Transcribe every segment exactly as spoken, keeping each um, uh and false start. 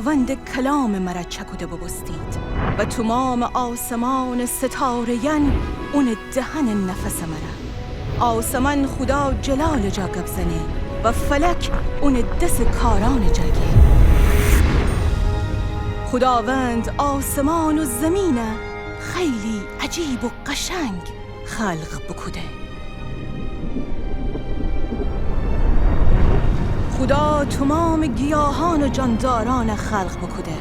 خوداوندٚ کلامٚ مره چکوده بوبوستید و تومامٚ آسمانٚ ستاره‌یأن اونٚ دهنٚ نفسٚ مره. آسمان خودا جلالٚ جا گب زنه و فلک اونٚ دسٚ کارأنٚ جا گه. خوداوند آسمان و زمین خیلی عجیب و قشنگ خلق بوکوده. خودا تومامٚ گیاهأن و جاندارأن خلق بوکوده.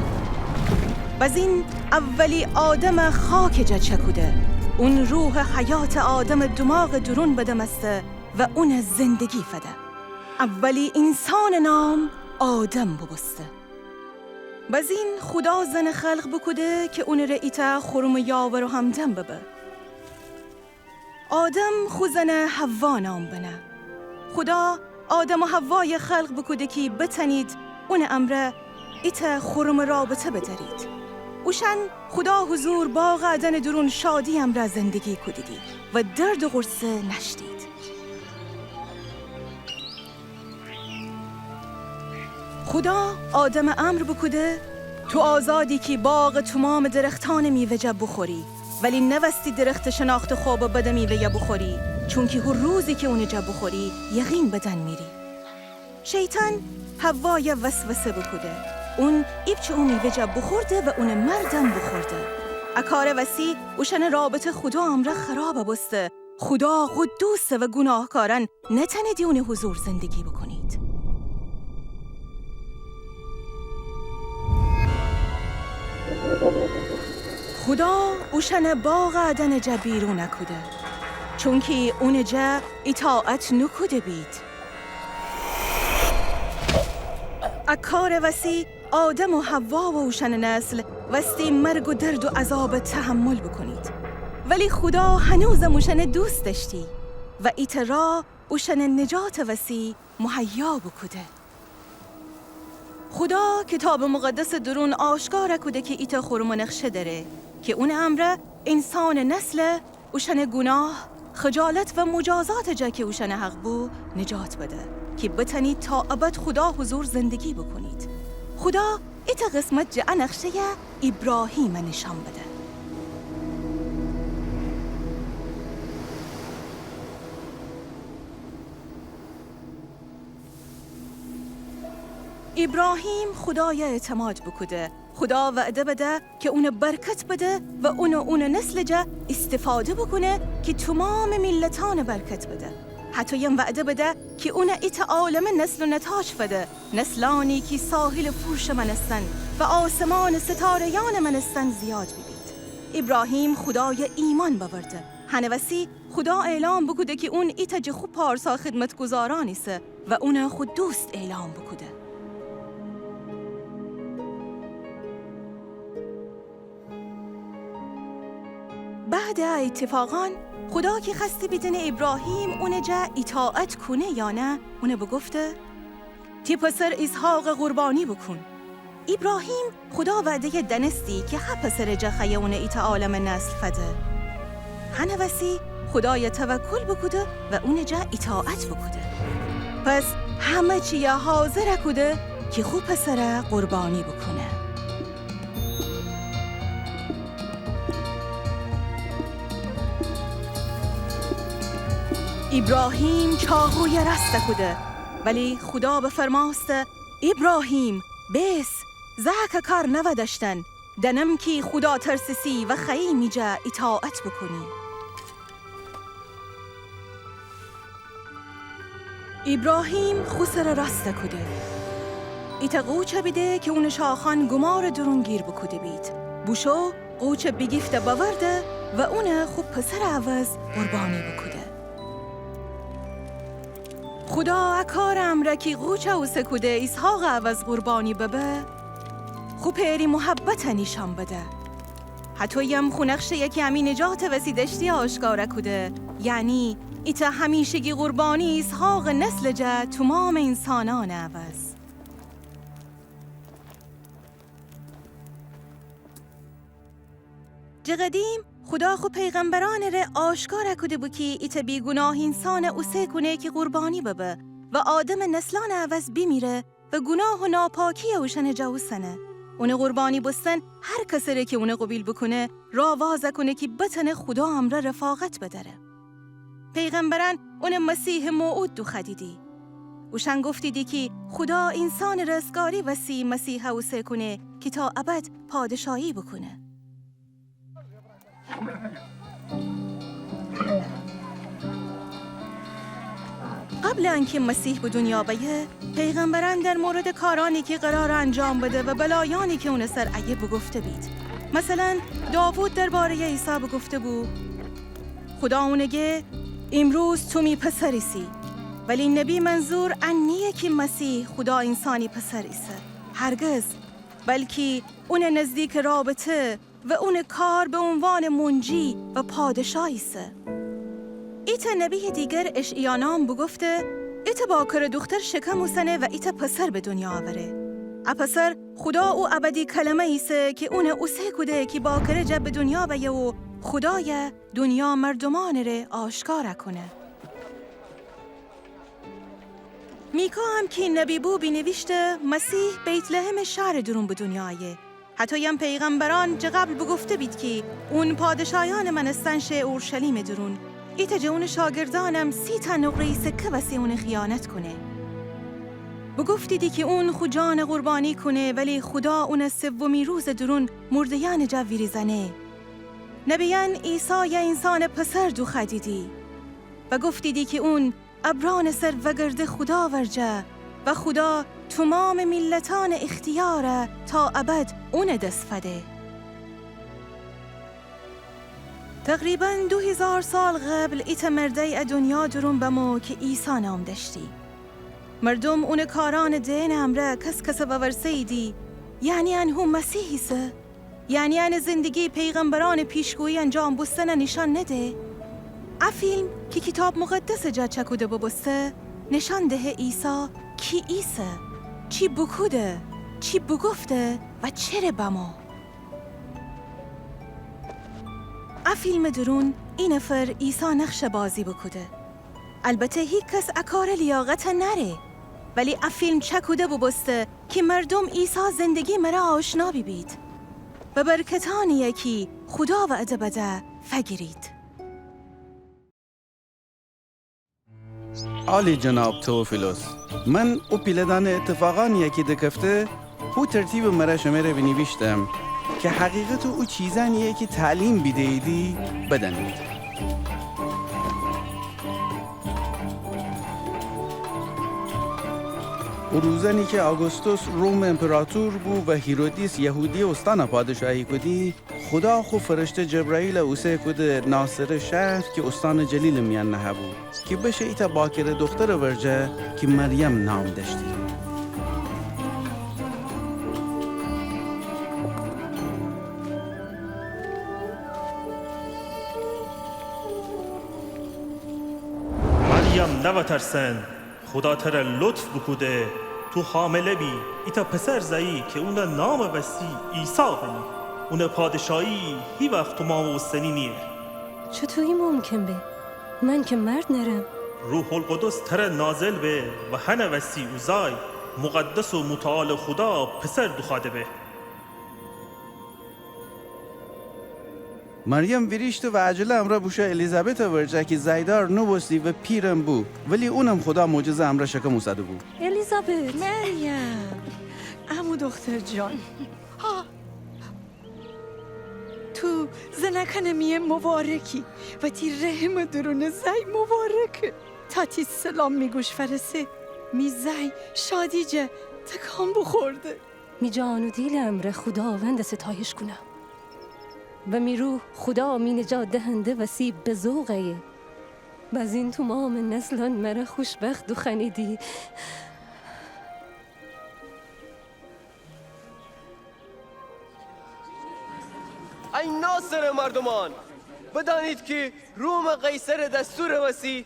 بزین اولی آدم خاکٚ جا چکوده. اون روحٚ حیاتٚ آدمٚ دوماغٚ دورون بدمسته و اون زندگی فده. اولی اینسانٚ نام آدم بوبوسته. بزین خودا زنٚ خلق بوکوده که اونٚ ره ایتأ خورمٚ یاور و همدم ببه. آدم خو زنه حوا نام بنه. خودا آدم و حوایٚ خلق بوکوده کی بتأنید اونٚ امرأ ایتأ خورمٚ رابطه بدأرید. اوشأن خودا حضور باغٚ عدنٚ دورون شادی امرأ زندگی کودیدی و درد و غورصه نأشتید. خودا آدم امر بوکوده: تو آزادی کی باغٚ تومامٚ درختأنٚ میوه جا بوخوری، ولی نوستی درختٚ شناختٚ خوب و بدٚ میوه‌یه بوخوری، چونکی هو روزی کی اونٚ جا بوخوری، یقین بدن میری. شیطان حوایه وسوسه بوکوده. اون ایپچه او میوه جا بوخورده و اونٚ مردم بوخورده. ا کارٚ وسی اوشأنٚ رابطه خودا امرأ خراب بوسته. خودا قدوسه و گوناهکارأن نتأنیدی اونٚ حضور زندگی بوکونید. خودا اوشأنه باغٚ عدنٚ جا بیرون کوده، چونکی اونٚ جا ایطاعت نوکوده بید. ا کارٚ وسی آدم و حوا و اوشأنٚ نسل وستی مرگ و درد و عذاب تحمل بوکونید. ولی خودا هنوزم اوشأنه دوست دأشتی و ایتأ راه اوشأنه نجاتٚ وسی مهیا بوکوده. خودا کیتابٚ مقدسٚ دورون آشکار کوده کی ایتأ خورمٚ نقشه دأره کی اونٚ امرأ اینسانٚ نسل اوشأنٚ گوناه، خجالت و موجازاتٚ جا کی اوشأنٚ حق بو، نجات بده، کی بتأنید تا ابد خودا حضور زندگی بوکونید. خودا ایتأ قسمت جٚه ا نقشه‌یه ایبراهیمه نیشأن بده. ایبراهیم خودایه اعتماد بوکوده. خودا وعده بده کی اونه برکت بده و اون و اونٚ نسلٚ جا ایستفاده بوکونه کی تومامٚ میلتأنه برکت بده. هطویم وعده بده کی اونه ایتأ عالمه نسل و نتاج فده، نسلأنی کی ساحلٚ فوشٚ مأنستن و آسمانٚ ستاره‌یأنٚ مأنستن زیاد بیبید. ایبراهیم خودایه ایمأن بأورده. هنٚ وسی خودا اعلام بوکوده کی اون ایتأ جٚه خو پارسا خدمتگذارأن ایسه و اونه خو دوست اعلام بوکوده. بعدٚ ا ایتفاقأن، خودا کی خوأستی بیدینه ایبراهیم اونٚ جا ایطاعت کونه یا نه، اونه بوگفته: تی پسر ایسحاقه قربانی بوکون. ایبراهیم خودا وعده‌یه دأنستی کی هه پسرٚ جا خوأیه اونه ایتأ عالمه نسل فده. هنٚ وسی خودایه توکل بوکوده و اونٚ جا ایطاعت بوکوده. پس همه چیه حاضر کوده کی خو پسره قربانی بوکونه. ایبراهیم چاقویه راست کوده، ولی خودا بفرمأسته: ایبراهیم، بیس، زأکه کار نوا دأشتن، دأنم کی خودا ترسیسی و خوأیی می جا ایطاعت بوکونی. ایبراهیم خو سره راست کوده. ایتأ قوچه بیده کی اونٚ شاخأن گومارٚ دورون گیر بوکوده بید. بوشو قوچه بیگیفته بأورده و اونه خو پسرٚ عوض قربانی بوکوده. خودا ا کارٚ امرأ کی قوچه اوسه کوده ایسحاقٚ عوض قربانی ببه، خو پئری محبته نیشأن بده. هطویم خو نقشه‌یه کی امی نجاتٚ وسی دأشتی آشکار کوده، یعنی ایتأ همیشگی قربانی ایسحاقٚ نسلٚ جا تومامٚ اینسانأنٚ عوض. جٚه قدیم خودا خو پیغمبرأنٚ ره آشکار کوده بو کی ایتأ بیگوناه اینسأنه اوسه کونه کی قربانی ببه و آدمٚ نسلأنٚ عوض بیمیره و گوناه و ناپاکی‌یه اوشأنٚ جا اوسنه. اونٚ قربانی بوستن هر کسٚ ره کی اونَ قوبیل بوکونه، راه واز کونه کی بتأنه خودا امرأ رفاقت بدأره. پیغمبرأن اونَ مسیحٚ موعود دوخوأدیدی. اوشأن گفتیدی کی خودا اینسانٚ رستگاری وسی مسیحَ اوسه کونه کی تا ابد پادشاهی بوکونه. قبلٚ انکی مسیح به دونیا بأیه، پیغمبرأن در موردٚ کارأنی کی قرارٚ انجام بده و بلایأنی کی اونٚ سر ایه بوگفته بید. مثلاً داوود درباره‌یٚ عیسی بوگفته بو: خودا اونَ گه، ایمروز تو می پسر ایسی. ولی نبی منظور ان نییه کی مسیح خودا اینسانی پسر ایسه. هرگز. بلکی اونٚ نزدیکٚ رابطه و اونٚ کار به عنوانٚ مونجی و پادشاه ایسه. ایتأ نبیٚ دیگر اشعیا نام بوگفته: ایتأ باکره دوختر شکم اوسنه و ایتأ پسر به دونیا اوره. ا پسر خودا او ابدی کلمه ایسه کی اونَ اوسه کوده کی باکره جا به دونیا بأیه و خودایَ دونیا مردومأنٚ ره آشکار کونه. میکا هم کی نبی بو بینیویشته مسیح بیت‌لحمٚ شهرٚ دورون به دونیا آیه. هطویم پیغمبرأن جٚه قبل بوگفته بید کی اون پادشایأنٚ مأنستن شه اورشلیمٚ دورون. ایتأ جٚه اونٚ شاگردأنم سی تأ نقره‌یٚ سکه وسی اونَ خیانت کونه. بوگفتیدی کی اون خو جانَ قربانی کونه، ولی خودا اونَ سومی روزٚ دورون مرده‌یأنٚ جا ویریزأنه. نبیأن عیسایَ اینسانٚ پسر دوخوأدیدی و گفتیدی کی اون ابرأنٚ سر وگرده خودا ورجه و خودا تومامٚ میلتأنٚ اختیارَ تا ابد اونٚ دس فده. تقریباً دو هیزار سال قبل ایتأ مردأیی ا دونیا دورون بمو کی عیسی نام دأشتی. مردوم اونٚ کارأنٚ دئنٚ امرأ کس‌کسٚ وورسه‌ییدی، یعنی ان هو مسیح ایسه؟ یعنی انٚ زندگی پیغمبرأنٚ پیشگویی انجام بوستنَ نیشأن نده؟ ا فیلم کی کیتاب مقدسٚ جا چأکوده بوبوسته، نیشأن دهه عیسی کی ایسه، چی بوکوده، چی بوگفته و چره بمو. ا فیلمٚ دورون ای نفر عیسی نقشَ بازی بوکوده. البته هیکس ا کارٚ لیاقتَ نأره، ولی ا فیلم چأکوده بوبوسته کی مردوم عیسی زندگی مره آشنا بیبید و برکتأنی‌یَ کی خودا وعده بده فگیرید. عالی جناب توفیلوس، من او پیله‌دأنه ایتفاقأنی‌یَ کی دکفته، هو ترتیبٚ مره شمره بینیویشتم کی حقیقتٚ او چیزأنی‌یَ کی تعلیم بیده‌ییدی بدأنید. او روزأنی کی آگوستوس رومٚ امپراتور بو و هیرودیس یهودیه اوستانَ پادشاهی کودی، خودا خو فرشته جبرائیلَ اوسه کوده ناصره شهر کی اوستانٚ جلیلٚ میأن نهه‌بو، کی بشه ایتأ باکره دوخترٚ ورجه کی مریم نام دأشتی. مریم، نوترسن، خودا تره لطف بوکوده، تو حامله بی، ایتأ پسر زأیی کی اونٚ نامَ وسی عیسی بنی. اونٚ پادشاهی هیوخت تومامَ بوستنی نییه. چوطو ای ممکن به؟ من کی مرد نأرم. روح‌القدس تره نازل به و هنٚ وسی او زأی مقدس و متعالٚ خودا پسر دوخوأده به. مریم ویریشته و عجله امرأ بوشو الیزابتٚ ورجه کی زأیدار نوبوستی و پیرم بو، ولی اونم خودا معجزه امرأ شکم اوسده‌بو. الیزابت! مریم! عمو دختر جان، ها! تو زنأکأنٚ میأن مبارکی و تی رحمٚ دورونٚ زأی مبارکه. تا تی سلام می گوش فأرسه، می زأی شادی جا تکان بوخورده. می جان و دیلٚ امرأ خوداوندَ ستایش کونم و می روح خودا می نجات دهنده وسی به ذوق ایه. بزین تومامٚ نسلأن مره خوشبخت دوخوأنیدی. ای ناصره مردومأن، بدأنید کی رومٚ قیصرٚ دستورٚ وسی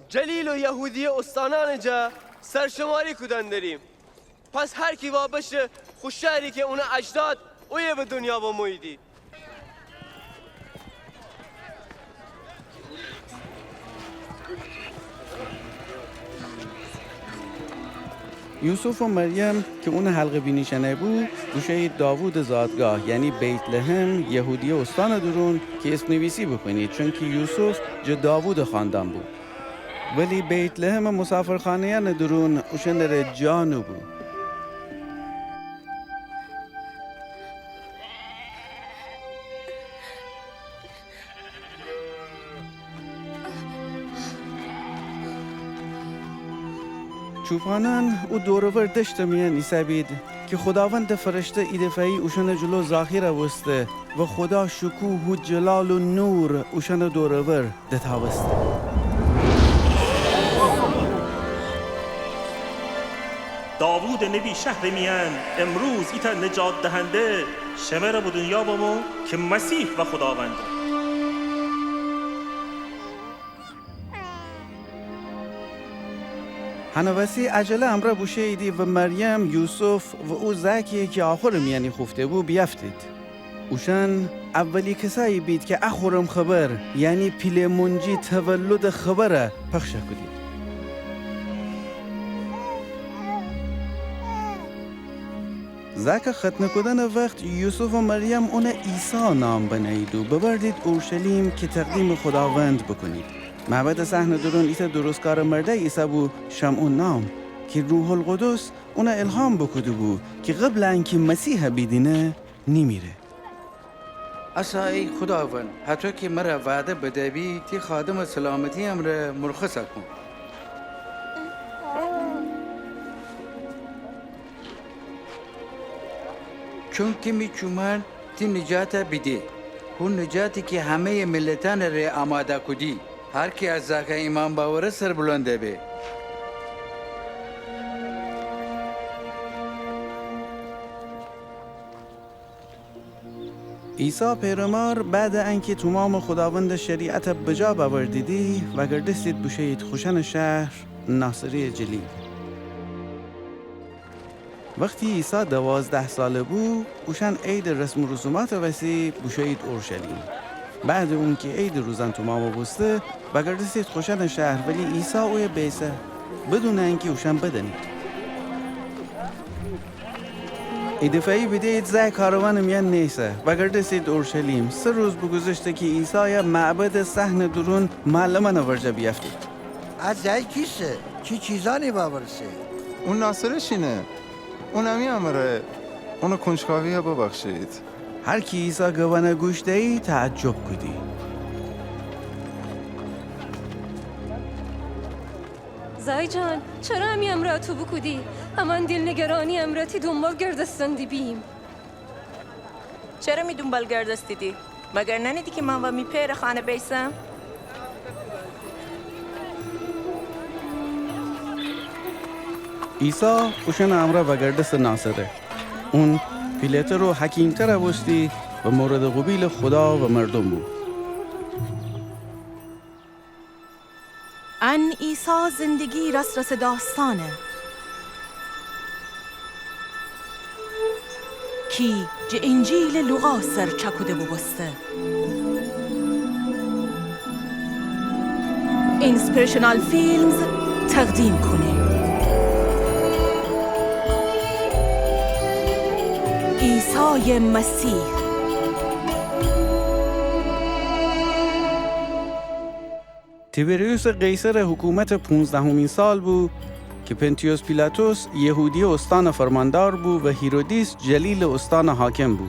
جلیل و یهودیه اوستانأنٚ جا سرشماری کودن دریم. پس هر کی وا بشه خو شهری کی اونٚ اجداد اویه به دونیا بموییدی. یوسف و مریم کی اونٚ حلقه بینیشنه بو، بوشویید داوودٚ زادگاه، یعنی بیت‌لحم، یهودیه استانٚ دورون، کی اسم‌نویسی بوکونید، چونکی یوسف جٚه داوودٚ خاندان بو. ولی بیت‌لحمٚ مسافرخانه‌یأنٚ دورون اوشأنٚ ره جا نوبو. چوپانأن او دور و ور دشتٚ میأن ایسه‌بید کی خوداوندٚ فرشته ایدفعه‌یی اوشأنٚ جلو ظاهر بوسته و خودا شکوه و جلال و نور اوشأنٚ دور و ور دتأوسته. داوودٚ نبی شهرٚ میأن امروز ایتأ نجات دهنده شمره به دونیا بمو کی مسیح و خوداونده. هنٚ وسی عجله امرأ بوشوییدی و مریم، یوسف و او زأکی کی آخورٚ میأنی خوفته‌بو بیأفتید. اوشأن اولی کسأیی بید کی ا خورم خبر، یعنی پیله مونجی تولدٚ خبر پخش کودید. زأکٚ ختنه کودنٚ وخت یوسف و مریم اون عیسی نام بنه‌یید و ببردید اورشلیم کی تقدیمٚ خوداوند بوکونید. معبدٚ صحنٚ دورون ایتأ درستکارٚ مردأی ایسه‌بو شمعون نام کی روح‌القدس اون الهام بوکوده‌بو کی قبلٚ انکی مسیح بیدینه نیمیره. اسا ای خوداوند، هطو کی مر وعده بده‌بی، تی خادمٚ سلامتی امرأ مرخص کون. چونکی می چومأن تی نجات بیده، هو نجاتی کی همه‌یٚ میلتأنٚ ره آماده کودی. هر کی از زأکأن ایمأن بأوره سربلند به. عیسی پئرمار بعدٚ انکی تومامٚ خوداوندٚ شریعت بجا بأوردیدی، وأگردستید بوشویید خوشأنٚ شهر ناصره‌یٚ جلیل. وختی عیسی دوازده ساله بو، اوشأن عیدٚ رسم و رسوماتٚ وسی بوشویید اورشلیم. بعدٚ اونکی عیدٚ روزأن تومام بوسته، وأگردستید خوشأنٚ شهر، ولی عیسی اویه بیسه، بدونٚ انکی اوشأن بدأنید. ایدفعه‌یی بیده‌یید زأی کاروانٚ میأن نیسه، وأگردستید اورشلیم. سه روز بوگوذشته کی عیسی معبدٚ صحنٚ دورون معلمأنٚ ورجه بیأفتید. ا زأی کیسه؟ چی چیزأنی وأورسه؟ او ناصره شینه. اون امی امرأیه. اونٚ کنجکاوی‌یه ببخشید. هر کی عیسی گبأنه گوش دیی تعجب کودی. زأی جان، چره امی امرأ اتو بوکودی؟ امأن دیل نگرانی امرأ تی دونبال گردستن دیبیم. چره می دونبال گردستیدی؟ مگر نأنیدی کی من و می پئرٚ خانه بیسم؟ عیسی اوشأنٚ امرأ وأگردسته ناصره. اون پیله‌تر و حکیمتر بوستی و موردٚ قوبیلٚ خودا و مردوم بو. ان عیسی زندگی راس‌راس داستأنه کی جٚه انجیلٚ لوقا سر چأکوده بوبوسته. اینسپیریشنال فیلمز تقدیم کونه عیسی مسیح. تیبریوسٚ قیصرٚ حکومتٚ پونزدهمی سال بو کی پنتیوس پیلاطس یهودیه استانٚ فرماندار بو و هیرودیس جلیلٚ استانٚ حاکم بو.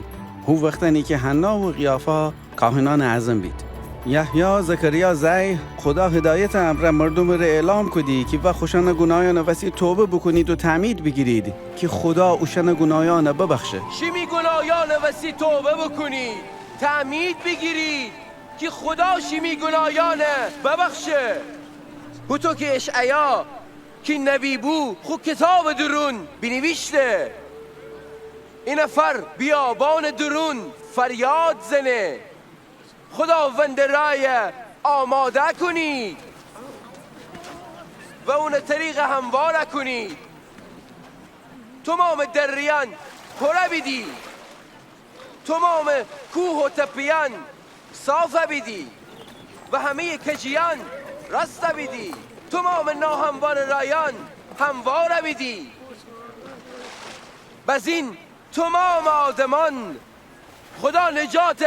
هو وختأنی کی حنا و قیافا کاهنأنٚ اعظم بید. یحیی، زکریا زأی، خودا هدایتٚ امرأ مردومٚ ره اعلام کودی کی وا خوشأنٚ گوناهیأنٚ وسی توبه بوکونید و تعمید بیگیرید کی خودا اوشأنٚ گوناهیأنٚ ببخشه. شیمی گوناهیأنٚ وسی توبه بوکونید، تعمید بیگیرید کی خودا شیمی گوناهیأنٚ ببخشه. هوطو کی اشعیا کی نبی بو خو کیتابٚ دورون بینیویشته: ای نفر بیابانٚ دورون فریاد زنه: خوداوندٚ رأیَ آماده کونید و اونٚ طریقَ هموارَ کونید. تومامٚ دریأن پورَ بیدی. تومامٚ کوه و تپه‌یأن صافَ بیدی و همه‌یٚ کجیأن راستَ بیدی. تومامٚ ناهموارٚ رأیأن هموارَ بیدی. بزین تومام آدمأن خودا نجات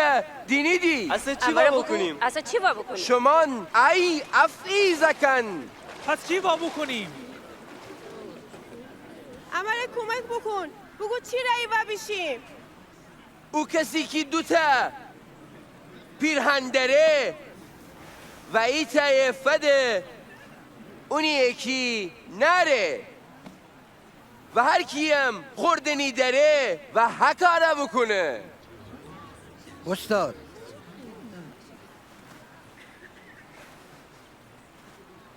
دینیدی. اسه چی وا بوکونیم؟ اسه چی وا بوکونیم؟ شومأن ای افعی زأکأن. پس چی وا بوکونیم؟ امره کومک بوکون. بوگو چی رأیی وا بیشیم؟ او کسی کی دوتأ پیرهن دأره و ایتأیه فده اونیی کی نأره. و هر کییم خوردنی دأره و هکاره بوکونه. اوستاد،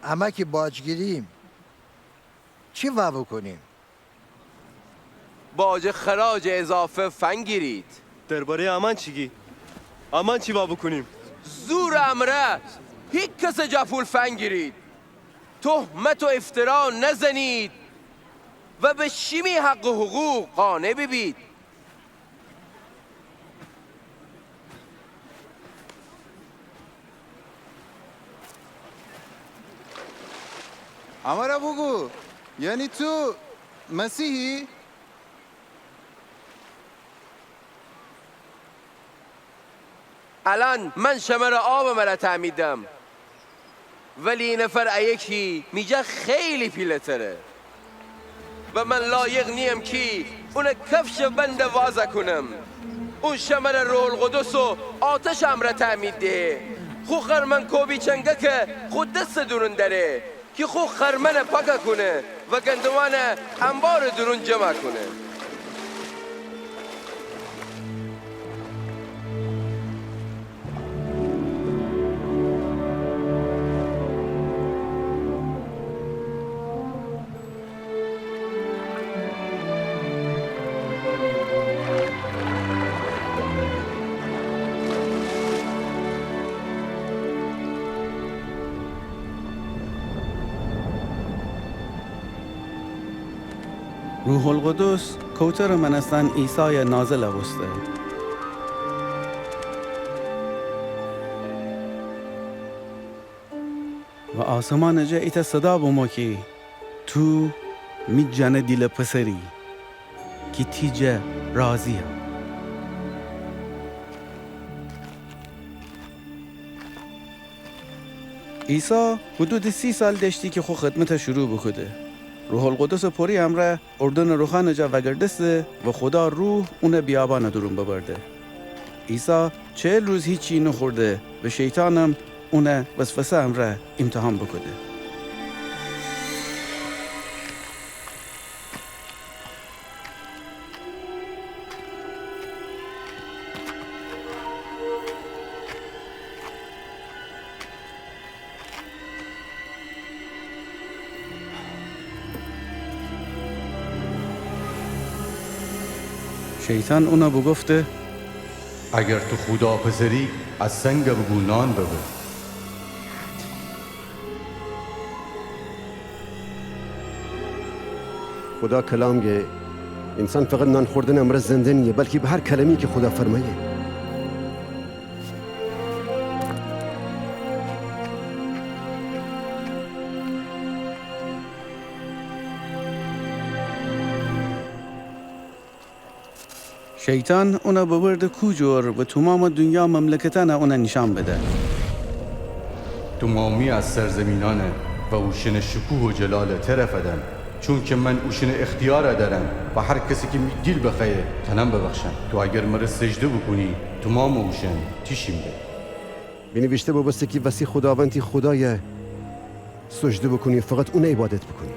امأ کی باجگیریم، چی وا بوکونیم؟ باج خراج اضافه فنگیرید. درباره‌یٚ امأن چی گی؟ امأن چی وا بوکونیم؟ زورٚ امرأ هیکسٚ جا پول فنگیرید. تهمت و افترا نزنید و به شیمی حق و حقوق قانع بیبید. امره بوگو، یعنی تو مسیحی؟ الأن من شمره آبٚ مره تعمید دم، ولی ای نفر ایه کی می جا خیلی پیله‌تره و من لایق نییم کی اونٚ کفشٚ بند وازَ کونم. اون شمره روح‌القدس و آتشٚ امرأ تعمید دهه. خو خرمن کوبی چنگکه خو دسٚ دورون دأره کی خو خرمنَ پاکَ کونه و گندمأنَ انبارٚ دورون جمعَ کونه. روح‌القدس کوترٚ مأنستن عیسایَ نازلَ بوسته. و آسمانٚ جا ایتأ صدا بمو کی تو می جانٚ دیلٚ پسری کی تی جا راضی‌یم. عیسی حدودٚ سی سال دأشتی کی خو خدمتَ شروع بوکوده. روح‌القدسٚ پوری امرأ اردنٚ روخانٚ جا وأگردسته و خودا روح اونَ بیابانٚ دورون ببرده. عیسی چهل روز هیچی نوخورده و شیطانم اونَ وسوسه امرأ ایمتحان بوکوده. شیطان اونَ بوگفته: اگر تو خودا پسری، از سنگ بوگو نان ببه. خودا کلام گه، انسان فقط نان خوردنٚ امرأ زنده نییه، بلکی به هر کلمه‌یی کی خودا فرمایه. شیطان اونَ ببرده کو جور و تومامٚ دونیا مملکتأنَ اونَ نیشأن بده. تومامی از سرزیمینأنَ و اوشأنٚ شکوه و جلالَ تره فدم، چونکی من اوشأنٚ اختیارَ دأرم و هر کسی کی می دیل بخوأیه تأنم ببخشم. تو اگر مره سجده بوکونی، تومامٚ اوشأن تیشیم به. بینیویشته بوبوسته کی وستی خوداوند تی خودایَ سجده بوکونی و فقط اونَ عیبادت بوکونی.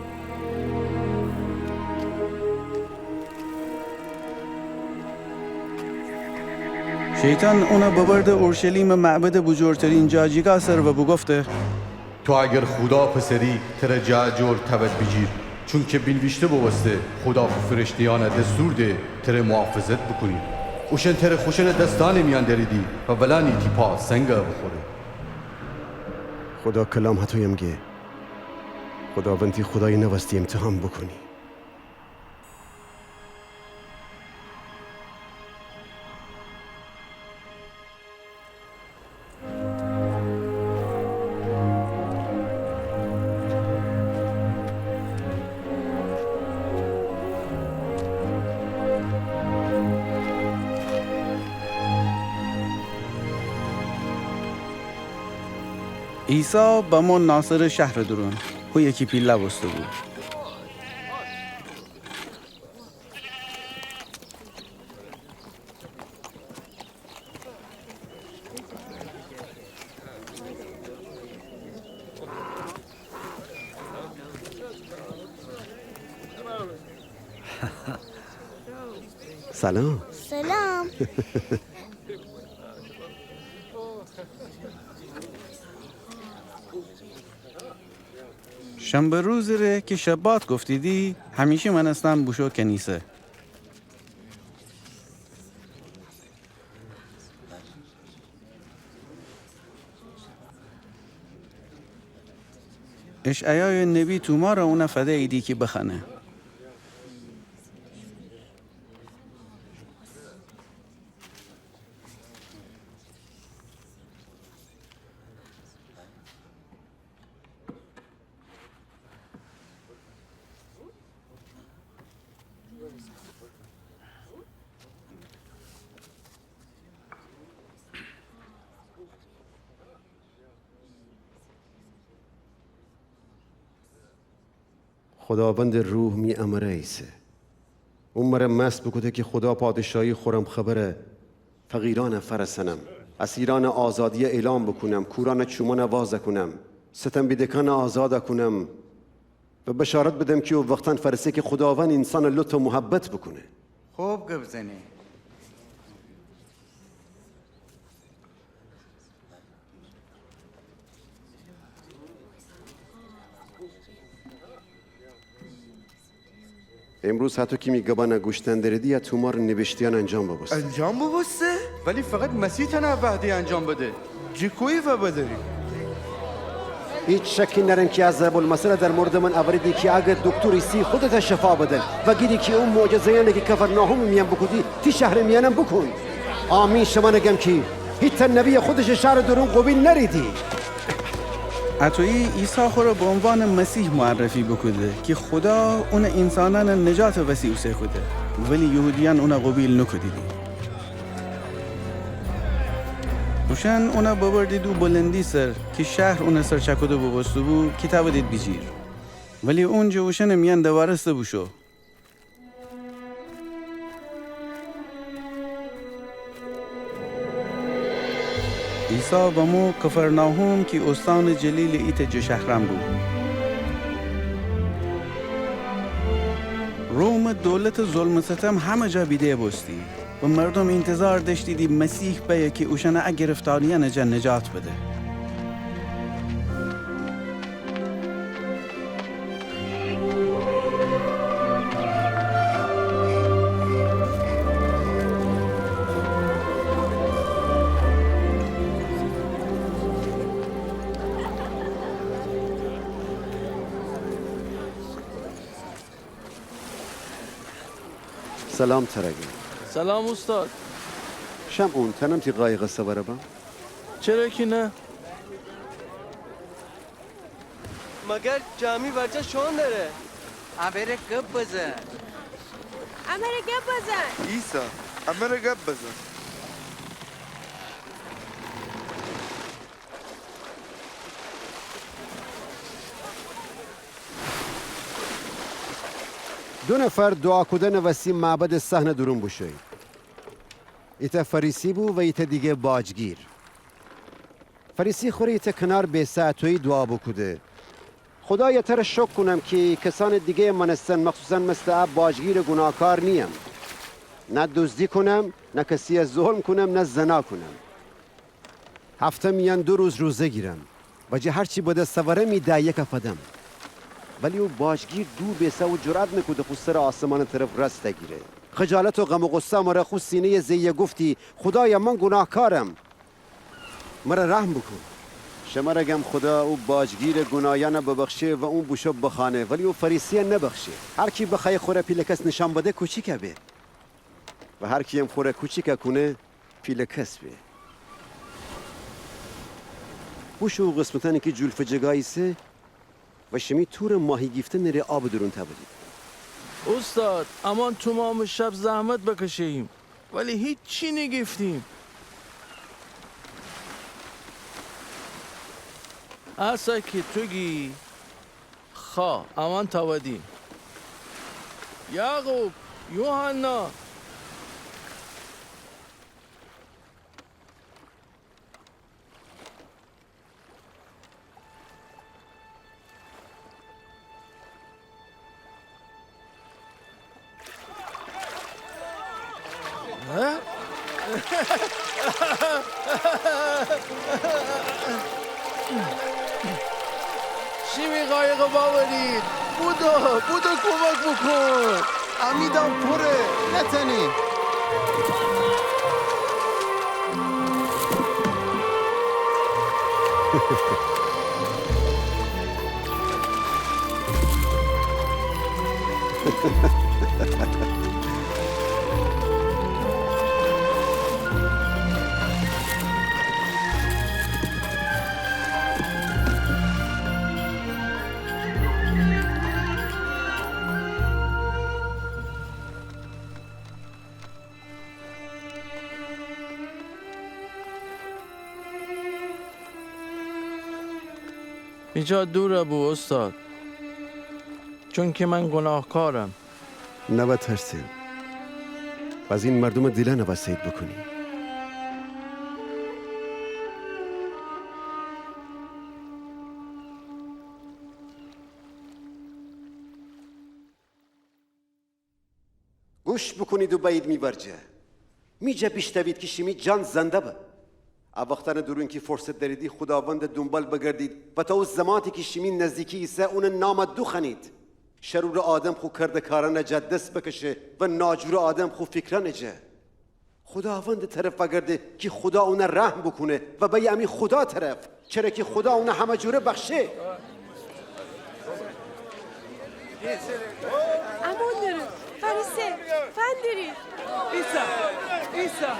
شیطان اونَ ببرده اورشلیمٚ معبدٚ بوجورترین جا جیگا سر و بوگفته: تو اگر خودا پسری، تره جا جور تأود بیجیر، چونکی بینیویشته بوبوسته: خودا خو فرشته‌یأنَ دستور ده تره محافظت بوکونید. اوشأن تره خوشأنٚ دستأنٚ میأن دأریدی و ولأنی تی پا سنگَ بوخوره. خودا کلام هطویم گه، خوداوند تی خودایَ نوأستی امتحان بوکونی. عیسی بمو ناصره شهرٚ دورون، هویه کی پیله بوسته‌بو. سلام. سلام. شنبه روزٚ ره کی شبات گفتیدی، همیشه مأنستن بوشو کنیسه. اشعیایٚ نبی تومارَ اونَ فدییدی کی بخوأنه. خوداوندٚ روح می امره ایسه. اون مره مسح بوکوده کی خودا پادشاهی خورم خبرَ فقیرأنَ فأرسأنم، اسیرأنَ آزادی اعلام بوکونم، کورأنٚ چومأنَ وازَ کونم، ستم بیده‌کأنَ آزادَ کونم و بشارت بدم کی او وختأن فأرسه کی خوداوند اینسانَ لطف و محبت بوکونه. خوب گب زنی. امروز هطو کی می گبأنَ گوش دأن دریدی، ا تومار نیویشته‌یأن انجام ببوسته. انجام ببوسته؟ ولی فقط مسیح تأنه ا وعده‌یَ انجام بده. جی کویی وعده دأری؟ هیچ شکی نأرم کی ا ضرب‌المثلَ در موردٚ من اوریدی کی اگر دکتر ایسی خودتَ شفا بدن و گیدی کی او معجزه‌یأنَ کی کفرناحومٚ میأن بوکودی، تی شهرٚ میأنم بوکون. آمین شمأنَ گم کی هیتأ نبیَ خودشٚ شهرٚ دورون قوبیل نأریدی. اطویی عیسی خورَ به عنوانٚ مسیح معرفی بوکوده کی خودا اونَ اینسانأنٚ نجاتٚ وسی اوسه کوده، ولی یهودیأن اونَ قوبیل نوکودیدی. اوشأن اونَ ببردید او بلندی سر کی شهر اونٚ سر چأکوده بوبوسته‌بو کی تأودید بیجیر. ولی اون جٚه اوشأنٚ میأن دوارسته بوشو. عیسی بمو کفرناحوم کی اوستانٚ جلیلٚ ایتأ جٚه شهرأن بو. رومٚ دولتٚ ظلم و ستم همه جا بیده بوستی و مردوم اینتظار دأشتیدی مسیح بأیه کی اوشأنَ ا گرفتاریأنٚ جا نجات بده. سلام ترَ گم. سلام اوستاد. شمعون، تأنم تی قایقَ سوارَ بم؟ چره کی نه؟ مگر جا می ورجه شون دره؟ امره گب بزن. امره گب بزن. عیسی، امره گب بزن. دو نفر دوعا کودنٚ وسی معبدٚ صحنٚ دورون بوشویید. ایتأ فریسی بو و ایتأ دیگه باجگیر. فریسی خوره ایتأ کنار بیسه اطویی دوعا بوکوده: خودایا، تره شوکر کونم کی کسأنٚ دیگه‌یٚ مأنستن، مخصوصاً مثلٚ ا باجگیرٚ گوناهکار نییم. نه دوزدی کونم، نه کسی‌یه ظلم کونم، نه زنا کونم. هفته میأن دو روز روزه گیرم و جٚه هرچی به دس اورم، می ده‌یکه فدم. ولی او باجگیر دور بیسه و جرأت نوکوده خو سرٚ آسمانٚ طرف راست گیره. خجالت و غم و غصه مره خو سینه‌یه زه‌یی و گفتی: خودایا، من گوناهکارم، مره رحم بوکون. شمره گم، خودا او باجگیرٚ گوناهیأنه ببخشه و اون بوشو بخانه، ولی او فریسی‌یه نبخشه. هر کی بخوأیه خوره پیله کس نیشأن بده، کوچیکه به. و هر کی‌یم خوره کوچیکه کونه، پیله کس به. بوشو او قسمتأنی کی جولفٚ جگا ایسه و شیمی تورٚ ماهی گیفتنٚ ره آبٚ دورون تأودید. اوستاد، امان تومامٚ شب زحمت بکشه‌ییم، ولی هیچی نیگیفتیم. اسه کی تو گی خا، امأن تأودیم. یعقوب، یوحنا. شیمی قایقَ بأورید. بودو، بودو کومک بوکون. امی دام پوره، نتأنیم. ایجا دورَ بو استاد، چونکی من گوناهکارم. نوا ترسین. بازین مردومٚ دیلأنَ وأ سید بوکونی. گوش بوکونید و بأیید می ورجه. می جا بیشنوید کی شیمی جان زنده به. ا وختأنٚ دورون کی فرصت دأریدی خوداوندٚ دونبال بگردید و تا او زماتی کی شیمی نزدیکی ایسه اونٚ نامَ دوخوأنید. شرورٚ آدم خو کرده‌کارأنٚ جا دس بکشه و ناجورٚ آدم خو فیکرأنٚ جا. خوداوندٚ طرف وأگرده کی خودا اونَ رحم بوکونه و بأیه امی خودا طرف، چره کی خودا اونَ همه جوره بخشه. امون دره، فریسه، فندری. عیسی، عیسی،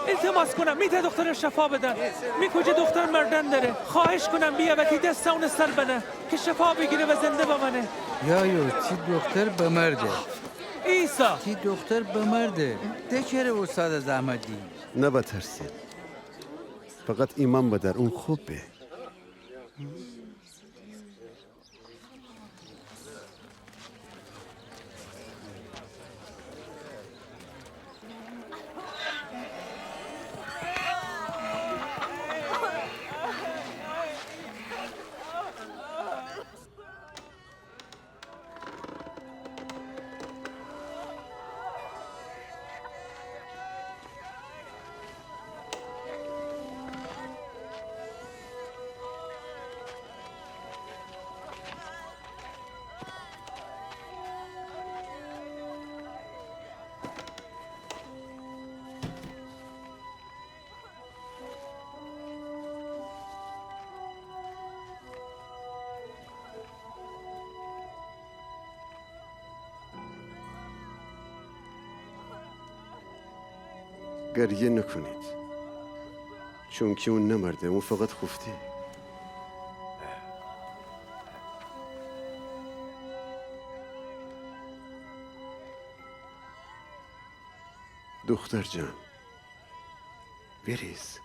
التماس کونم، می ته دخترَ شفا بدن. می کوجه دختر مردن دره. خواهش کونم بیا و تی دسَ اونٚ سر بنه کی شفا بیگیره و زنده بمأنه. یایو، تی دختر بمرده. عیسی! تی دختر بمرده. ده چره استادَ زحمت دیی؟ نوا ترسین. فقط ایمأن بدأر، اون خوب به. گریه نوکونید، چونکی اون نمرده، اون فقط خوفته. دختر جان، بریز.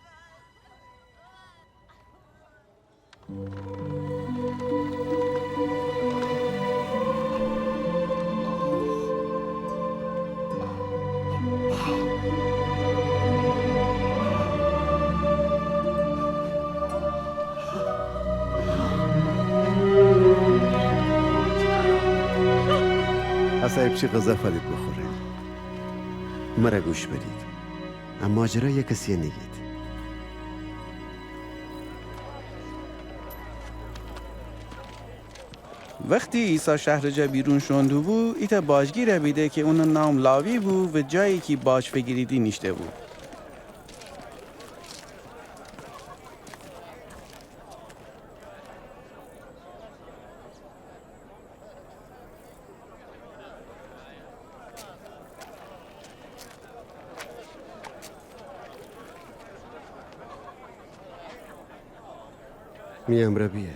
هسه ایپچی غذا فدید بوخوره. مره گوش بدید. ا ماجرایَ کسیَ نیگید. وختی عیسی شهرٚ جا بیرون شوئون دوبو، ایتأ باجگیرَ بیده کی اونٚ نام لاوی بو و جایی کی باج فیگیریدی نیشته بو. می امرأ بیأ.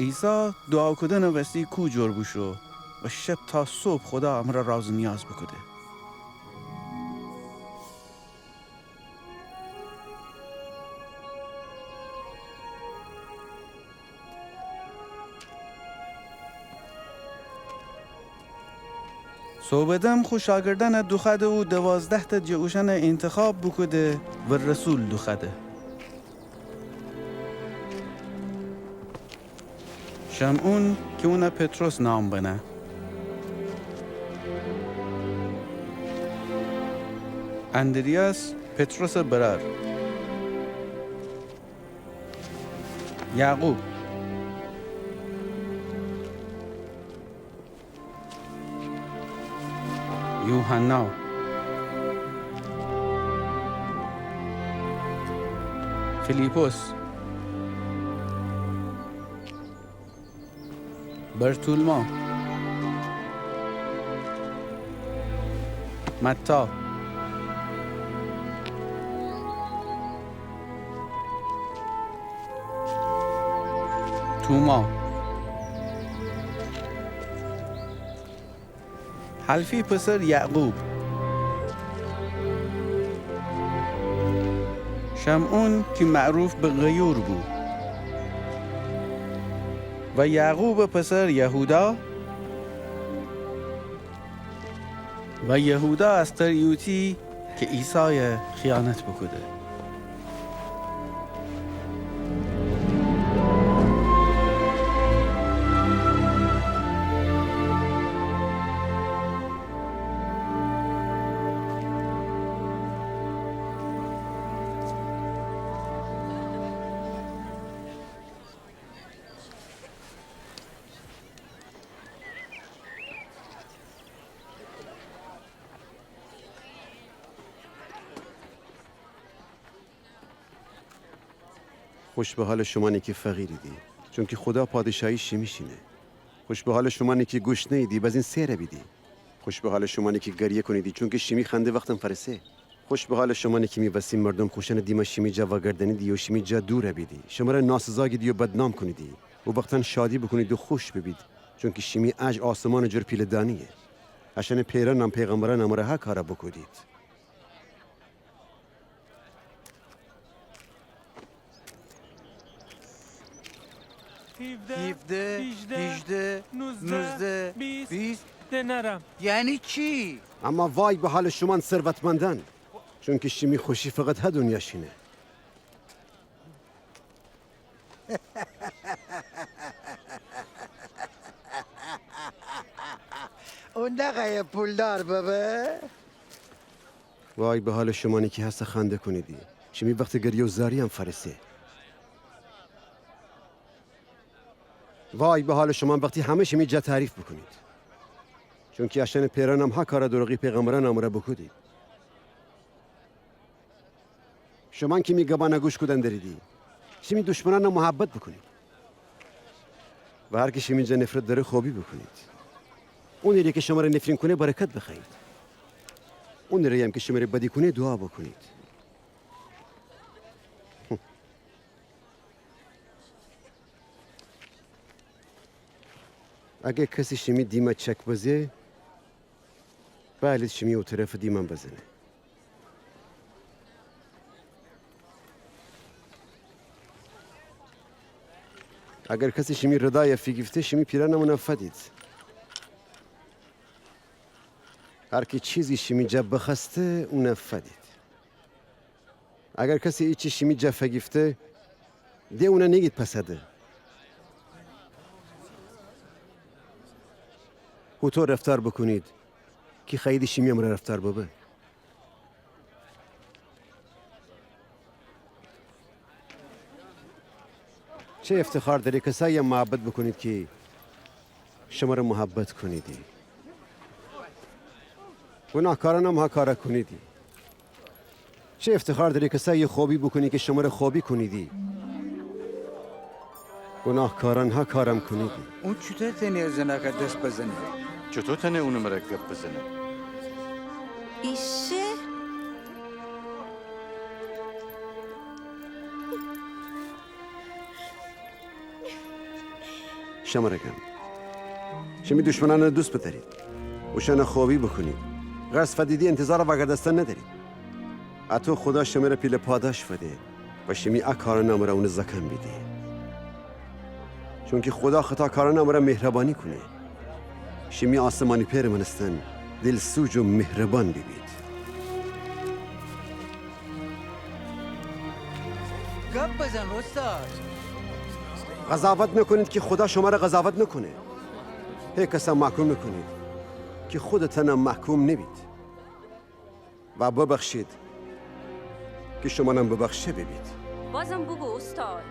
عیسی دوعا کودنٚ وسی کوه جور بوشو و شب تا صبح خودا امرأ راز و نیاز بوکوده. صوبٚ دم خو شاگردأنَ دوخوأده و دوازده‌تأ جٚه اوشأنَ اینتخاب بوکوده و رسول دوخوأده. شمعون کی اونَ پطرس نام بنه. اندریاس پطرسٚ برأر. یعقوب. یوحنا. فیلیپس. برتولما. متی. توما. حلفی پسر یعقوب. شمعون کی معروف به غیور بو. و یعقوبٚ پسر یهودا. و یهودا اسخریوطی کی عیسایَ خیانت بوکوده. خوش به حالٚ شومأنی کی فقیریدی، چونکی خودا پادشاهی شیمی شینه. خوش به حالٚ شومأنی کی گوشنه‌ییدی، بزین سئر بیدی. خوش به حالٚ شومأنی کی گریه کونیدی، چونکی شیمی خنده وختم فأرسه. خوش به حالٚ شومأنی کی می وسی مردوم خوشأنٚ دیمَ شیمی جا وأگردأنیدی و شیمی جا دور بیدی، شمرَ ناسزا گیدی و بدنام کونیدی و وختأن شادی بوکونید و خوش بیبید، چونکی شیمی اجر آسمانٚ جور پیله‌دانییه. اشأنٚ پئرأنم پیغمبرأنٚ امرأ ها کارَ بوکودید. هیفده، هیجده، نوزده، بیست. دئنرم. یعنی چی؟ اما وای به حالٚ شومأن ثروتمندأن، چونکی شیمی خوشی فقط ها دونیا شینه. اون نخوأیه پولدار ببه. وای به حالٚ شومأنی کی هسه خنده کونیدی، شیمی وختٚ گریه و زارییم فأرسه. وای به حالٚ شومأن وختی همه شیمی جا تعریف بوکونید، چونکی اشأنٚ پئرأنم ها کارَ دورقی پیغمبرأنٚ امرأ بوکودید. شومأن کی می گبأنَ گوش کودن دریدی، شیمی دشمنأنَ محبت بوکونید و هر کی شیمی جا نفرت دأره خوبی بوکونید. اونی ره کی شمرَ نفرین کونه برکت بخوأیید، اونی ره‌یم کی شمرَ بدی کونه دوعا بوکونید. اگر کسی شیمی دیمَ چک بزه، بألید شیمی او طرفٚ دیمأن بزنه. اگر کسی شیمی ردایَ فیگیفته، شیمی پیرأنم اونَ فدید. هر کی چیزی شیمی جا بخوأسته، اونَ فدید. اگر کسی ایچی شیمی جا فیگیفته، ده اونَ نیگید پسده. هوطو رفتار بوکونید کی خوأییدی شیمی امرأ رفتار ببه. چه افتخار دأره کساییَ محبت بوکونید کی شمرَ محبت کونیدی. گوناهکارأنم ها کارَ کونیدی. چه افتخار دأره کساییَ خوبی بوکونید کی شمرَ خوبی کونیدی. گوناهکارأن ها کارم کونیدی. اون چوطو تأنه زنأکَ دس بزنه؟ چوطو تأنه اونٚ مرأ گب بزنه؟ ایشه. شمره گم، شیمی دشمنانه دوست بدأرید، اوشانه خوبی بوکونید. غرض فدیدی انتظارٚ وأگردستن ندأرید. اطو خودا شمره پیله پاداش فده و شیمی ا کارأنٚ امره اونه زأکأن بیدی. چونکی خودا خطاکارأنٚ امره مهربانی کونه. شیمی آسمانی پئرٚ مأنستن دیلسوج و مهربان بیبید. گب بزن استاد. قضاوت نکنید که خدا شمره قضاوت نکنه. هیکسه محکوم نکنید که خودتانم محکوم نبید. و ببخشید که شمانم ببخشه بیبید. بازم بگو استاد.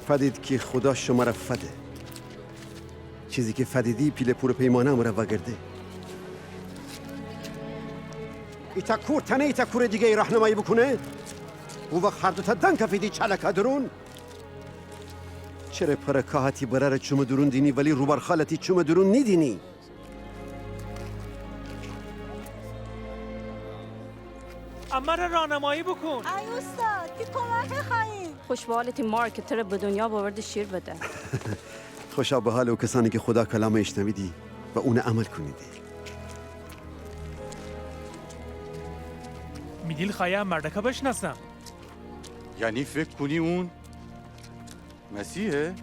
فدید که خودا شمره فده. چیزی که فدیدی پیله پورٚ پیمانه امره وأگرده. ایتأ کور تأنه ایتأ کورٚ دیگه‌یی راهنمایی بوکونه؟ او وخت هر دوتأ دنکفیدی چالکه دورون. چره پرٚ کاهه تی برأرٚ چومٚ دورون دینی ولی روبارخالٚ تی چومٚ دورون نیدینی؟ امره راهنمایی بوکون. ای استاد، تی کمکه خوأییم. خوش به حالٚ تی مار که تره به دنیا بأورده شیر بده. خوشا به حالٚ او کسأنی که خودا کلامه ایشنویدی و اونه عمل کونیدی. می دیل خوأیه ا مردکه بشنأسم. یعنی فکر کونی اون مسیحه؟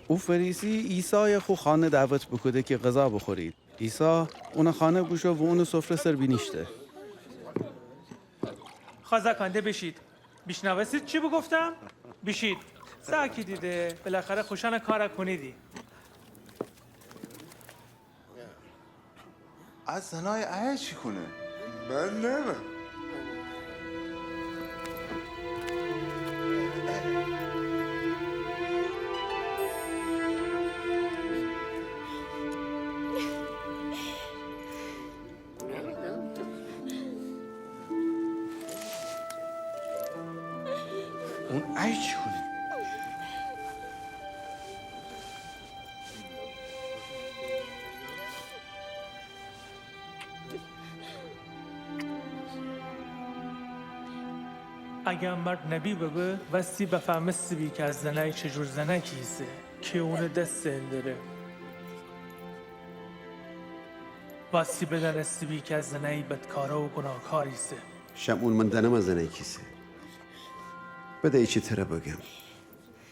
او فریسی عیسایه خو خانه دعوت بوکوده که غذا بوخورید. عیسی اونٚ خانه بوشو و اونٚ سفره سر بینیشته. خوأ زأکأن ده بیشید. بیشنوستید چی بوگفتم؟ بیشید. زأکیدی ده، بالاخره خوشأنٚ کاره کونیدی. ا زنای ایه چی کونه؟ من نأنم. اون ایه چی کونه؟ اگر ا مرد نبی ببه، وستی بفهمسته‌بی که ا زنای چی جور زنکی ایسه که اونٚ دس اندره. وستی بدأنسته‌بی که ا زنای بدکاره و گوناهکار ایسه. شمعون، من دأنم ا زنای کیسه. بده ایچی تره بگم.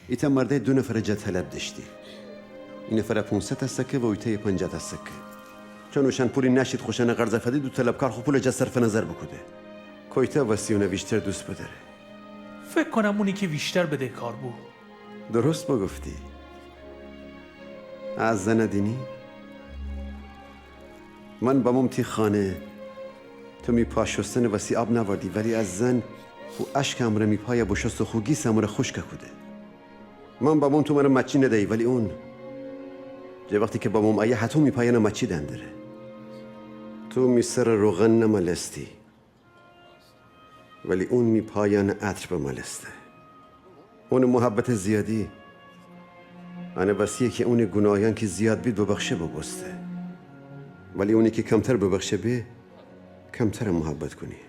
ایتأ مردأی دو نفرٚ جا طلب دأشتی. ای نفر پونصد تأ سکه و اویتأی پنجاه تأ سکه. چون اوشأن پولی نأشید خوشأنٚ قرضه فدید، او طلبکار خو پولٚ جا صرفٚ نظر بوکوده. کویتأ وستی اونه ویشتر دوست بدأره؟ فکر کونم اونی که ویشتر بدهکار بو. درست بوگفتی. ا زنه دینی؟ من بموم تی خانه، تو می پا شوستنٚ وسی آب نأوردی، ولی ا زن خو اشکٚ امرأ می پایه بوشوسته و خو گیسٚ امرأ خوشکه کوده. من بموم تو مره مأچی ندیی، ولی اون، جٚه وختی که بموم ایه، هطو می پایأنه مأچی دندره. تو می سره روغن نمألستی، ولی اون می پایأنه عطر بمألسته. اونٚ محبتٚ زیادی انٚ وسییه که اونٚ گوناهیأن کی زیاد بید ببخشه بوبوسته، ولی اونی که کمتر ببخشه به، کمتر محبت کونی.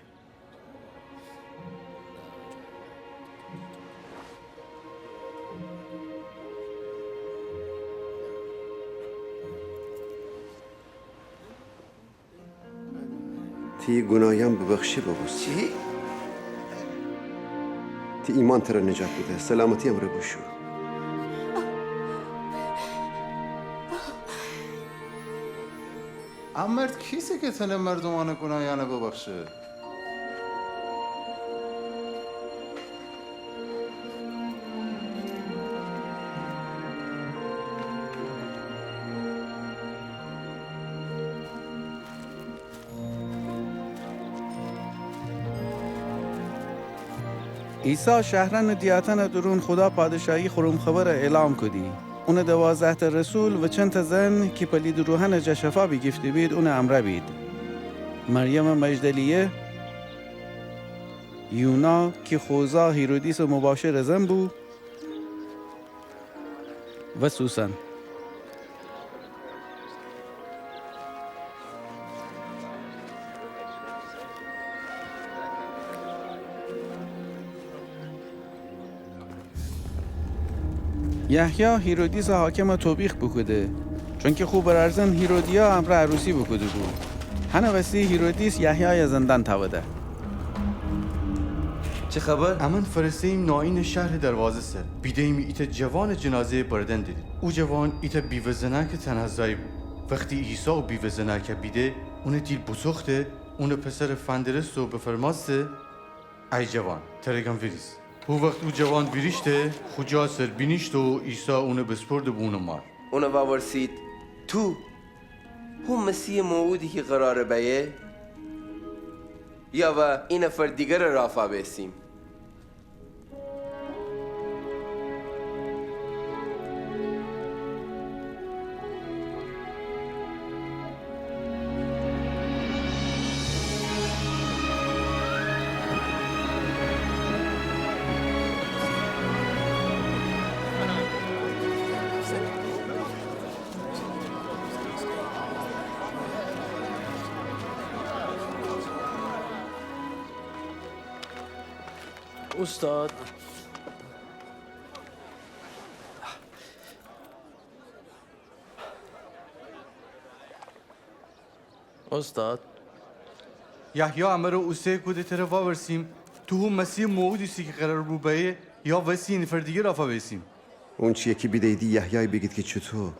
تی گوناهیأن ببخشه بوبوسته. چی؟ تی ایمأن تره نجات بده. سلامتی امرأ بوشو. ا مرد کیسه که تأنه مردومأنٚ گوناهیأنه ببخشه؟ عیسی شهرأنٚ دیهاتأنٚ دورون خودا پادشاهی خورم خبر اعلام کودی. اونٚ دوازده‌تأ رسول و چندتأ زن کی پلیدٚ روحأنٚ جا شفا بیگیفته‌بید، اونٚ امرأ بید. مریمٚ مجدلیه، یونا کی خوزا هیرودیسٚ مباشرٚ زن بو، و سوسن. یحیی هیرودیسٚ حاکمَ توبیخ بوکوده، چونکی خو برأرزن هیرودیا امرأ عروسی بوکوده‌بو. هنٚ وسی هیرودیس یحیایَ زندان تأوده. چه خبر؟ امأن فأرسه‌ییم نایینٚ شهرٚ دروازه سر، بیده‌ییمی ایتأ جوانٚ جنازه‌یَ بردن دید. او جوان ایتأ بیوه زنأکٚ تنها زای بو. وختی عیسی او بیوه زنأکَ بیده، اونٚ دیل بوسوخته، اونٚ پسرَ فندرسته و بفرمأسته: ای جوان، ترَ گم ویریز. هو وخت او جوان ویریشته، خو جا سر بینیشته و عیسی اونَ بسپرده به اونٚ مار. اونَ وورسید: تو هو مسیحٚ موعودی کی قرارٚ بأیه، یا وا ای نفرٚ دیگرٚ رافا بیسیم؟ اوستاد. اوستاد. یحیی امرَ اوسه کوده ترَ وورسیم: تو هو مسیحٚ موعودی ایسی کی قرار بو بأیه، یا وسی ای نفرٚ دیگر رافا بیسیم؟ اونچی‌یَ کی بیده‌ییدی یحیایَ بیگید کی چوطو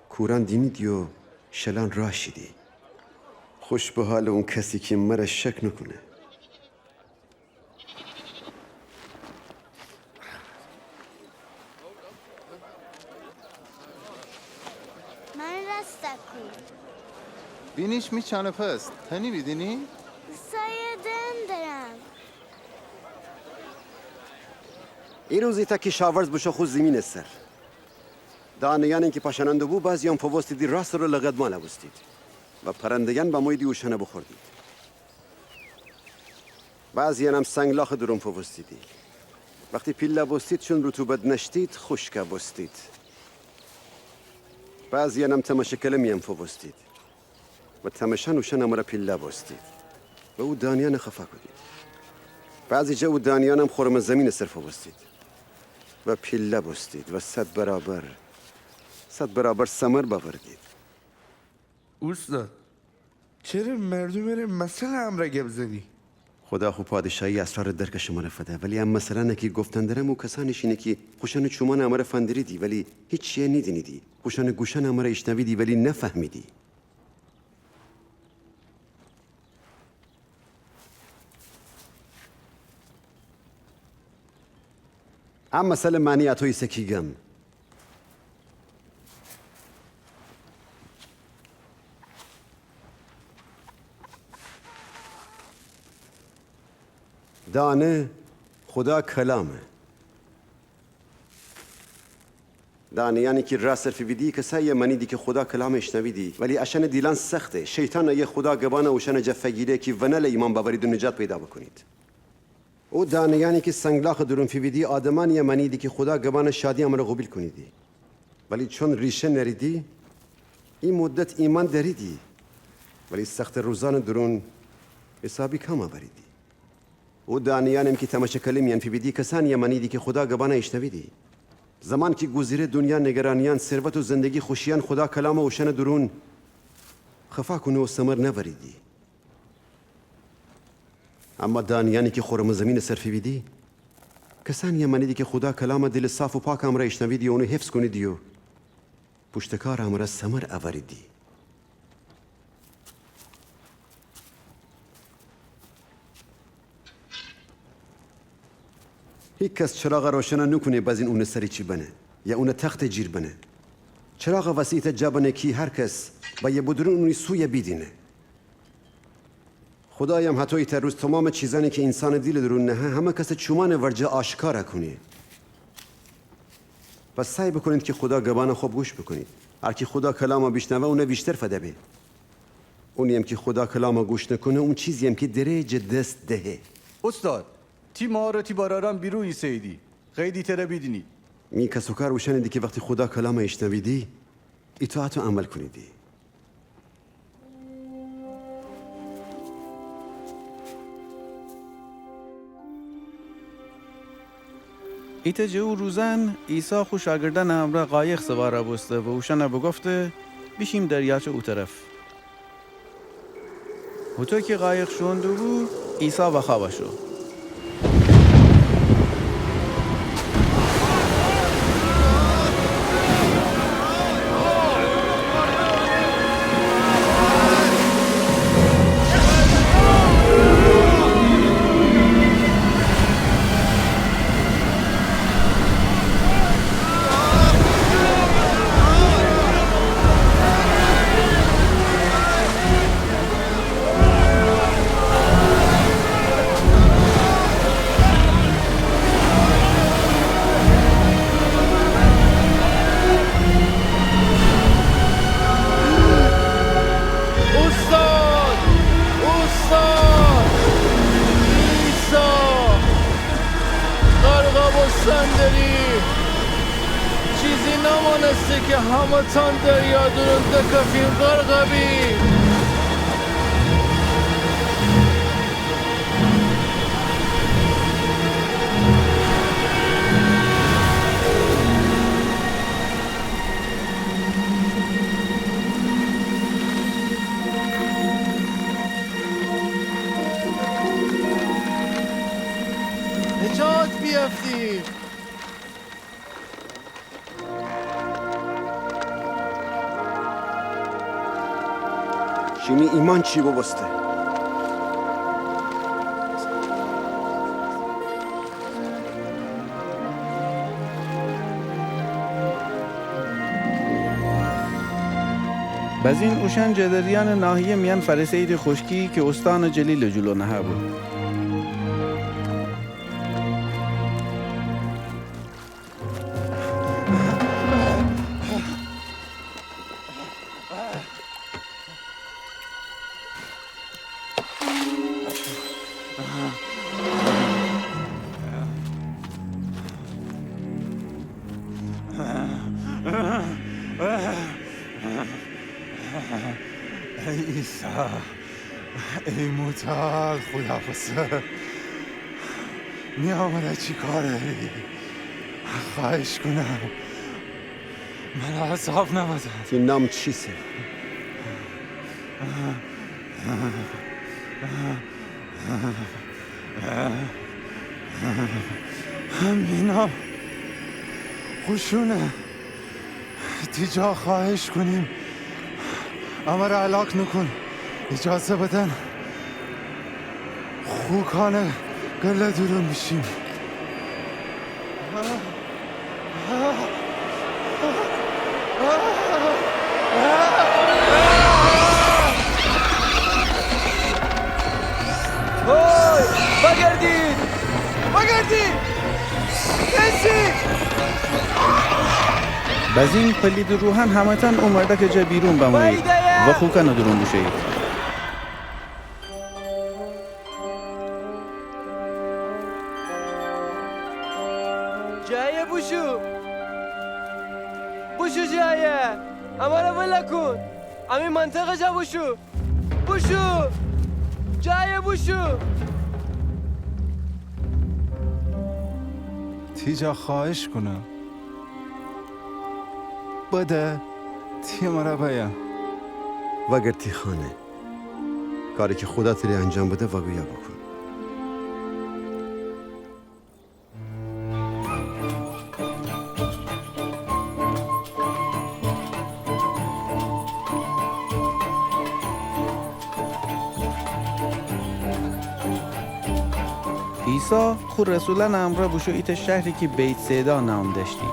کورأن دینیدی و شلأن راه شیدی. خوش به حالٚ اون کسی کی مرَ شک نوکونه. من راستَ کون. بینیش می چانه پس. تأنی بیدینی؟ سایه دندرم. ایروز ایتأ کشاورز بوشو خو زیمینٚ سر. دانه‌یأنی کی پاشأنأن دوبو، بعضی‌یأن فووستیدی راسٚ رو لقدمالَ بوستید و پرنده‌یأن بموییدی اوشأنَ بوخوردید. بعضی‌یأنم سنگلاخٚ دورون فووستیدی. وختی پیله بوستید، چون رطوبت نأشتید، خوشکَ بوستید. بعضی‌یأنم تمشٚ کله میأن فووستید و تمشأن اوشأنٚ امرأ پیله بوستید و او دانه‌یأنَ خفا کودید. بعضی جا او دانه‌یأنم خورمٚ زیمینٚ سر فووستید و پیله بوستید و صد برابر، صد برابر ثمر بأوردید. اوستاد، چره مردومٚ ره مثلٚ امرأ گب زنی؟ خودا خو پادشاهی اسرارٚ درکَ شمره فده، ولی ا مثلأنَ کی گفتن درم او کسأنی شینه کی خوشأنٚ چومأنٚ امرأ فندریدی ولی هیچی‌یَ نیدینیدی، خوشأنٚ گوشأنٚ امرأ ایشنویدی ولی نفهمیدی. ا مثلٚ معنی اطو ایسه کی گم. دانه خودا کلامه. دانه‌یأنی کی راه سر فیویدی، کسأنی‌یَ مأنیدی کی خودا کلامَ ایشنویدی، ولی اشأنٚ دیلأن سخته. شیطان ایه خودا گبأنَ اوشأنٚ جا فیگیره کی ونله ایمأن بأورید و نجات پیدا بوکونید. او دانه‌یأنی کی سنگلاخٚ دورون فیویدی، آدمأنی‌یَ مأنیدی کی خودا گبأنٚ شادی امرأ قوبیل کونیدی. ولی چون ریشه نأریدی، ای مدت ایمأن دأریدی، ولی سختٚ روزأنٚ دورون حسابی کم اوریدی. او دانه‌یأنم کی تمشٚ کله میأن فیویدی، کسأنی‌یَ مأنیدی کی خودا گبأنَ ایشنویدی. زمان کی گوذره، دونیا نیگرانیأن، ثروت و زندگی خوشیأن خودا کلامَ اوشأنٚ دورون خفا کونه و ثمر نأوریدی. اما دانه‌یأنی کی خورمٚ زیمینٚ سر فیویدی، کسأنی‌یَ مأنیدی کی خودا کلامَ دیلٚ صاف و پاکٚ امرأ ایشنویدی و اونَ حفظ کونیدی و پوشتکارٚ امرأ ثمر اوریدی. هیکس چراغَ روشنَ نوکونه بزین اونٚ سر ایچی بنه یا اونَ تختٚ جیر بنه. چراغَ وسی ایتأ جا بنه کی هر کس بأیه بدورون اونی سویَ بیدینه. خودایم هطو ایتأ روز تومامٚ چیزأنی کی اینسانٚ دیلٚ دورون نهه، همه کسٚ چومأنٚ ورجه آشکارَ کونه. پس سعی بوکونید کی خودا گبأنَ خب گوش بوکونید. هر کی خودا کلامَ بیشنوه، اونَ ویشتر فده به. اونی‌یم کی خودا کلامَ گوش نوکونه، اون چیزی‌یم کی دره جٚه دس دهه. اوستاد، تی مار و تی برأرأن بیرون ایسه‌ییدی، قیدی تره بیدینید. می کس و کار اوشأنیدی کی وختی خودا کلامَ ایشنویدی، ایطاعت و عمل کونیدی. ایتأ جٚه او روزأن عیسی خو شاگردأنٚ امرأ قایق سوارَ بوسته و اوشأنَ بوگفته: بیشیم دریاچه او طرف. هوطو کی قایق شوئون دوبو، عیسی وأخوابَ شو. اوستاد! اوستاد! عیسی! غرقَ بوستن دریم! چیزی نمانسته کی همه‌تأن دریا دورون دکفیم، غرقَ بیم! نجات بیأفتیم! شیمی ایمأن چی بوبوسته؟ بزین اوشأن جٚه دریانٚ ناحیه میأن فأرسه‌ییدی خوشکی کی اوستانٚ جلیلٚ جلو نهه‌بو. ای عیسی، ای متعال خودا پسر، می امرأ چی کار دأری؟ خوأهش کونم، مرا عذاب نبده. تی نام چیسه؟ می نام خوشونه. تی جا خوأهش کونیم، امرأ هلاک نوکون. ایجازه بدن خوکأنٚ گله دورون بیشیم. هوی، بگردید! بگردید! بزین پلیدٚ روحأن همه‌تأن او مردأکٚ جا بیرون بمویید و خوکأنٚ دورون بوشویید. جایه بوشو! بوشو جایه! امرأ ولأ کون! امی منطقه جا بوشو! بوشو! جایه بوشو! تی جا خوأهش کونم، بده تی امرأ بأیم. وأگرد تی خانه. کاری کی خودا تره انجام بده وأگویا بوکون. عیسی خو رسولأنٚ امرأ بوشو ایتأ شهری کی بیت‌صیدا نام دأشتی.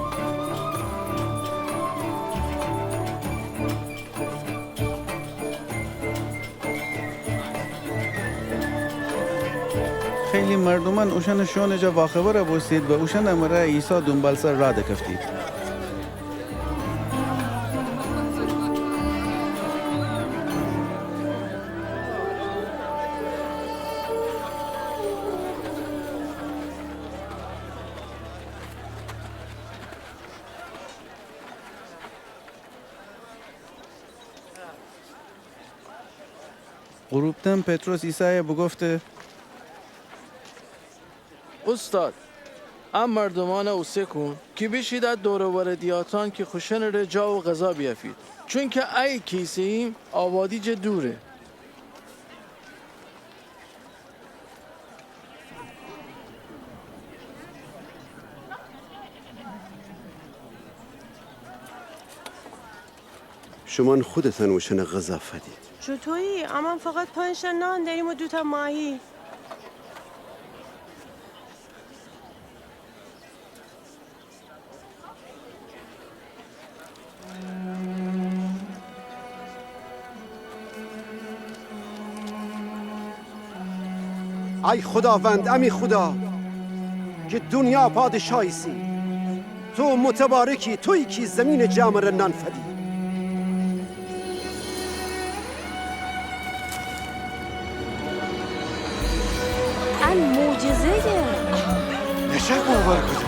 خیلی مردومأن اوشأنٚ شوئونٚ جا واخبرَ بوستید و اوشأنٚ امرأ عیسی دونبالسر راه دکفتید. غروبتن پطرس عیسایَ بوگفته: اوستاد، ا مردومأنَ اوسه کون کی بیشید ا دور و ورٚ دیهاتأن کی خوشأنٚ ره جا و غذا بیأفید، چونکی ای کیسه‌یی آبادی جا دوره. شومأن خودتأن اوشأنَ غذا فدید. چوطویی؟ امأن فقط پنج‌تأ نان دأریم و دوتأ ماهی. ای خوداوند، امی خودا کی دونیا پادشا ایسی، تو متبارکی، تویی کی زیمینٚ جا امره نان فدی. ان معجزه‌یه. نشه باور کودن.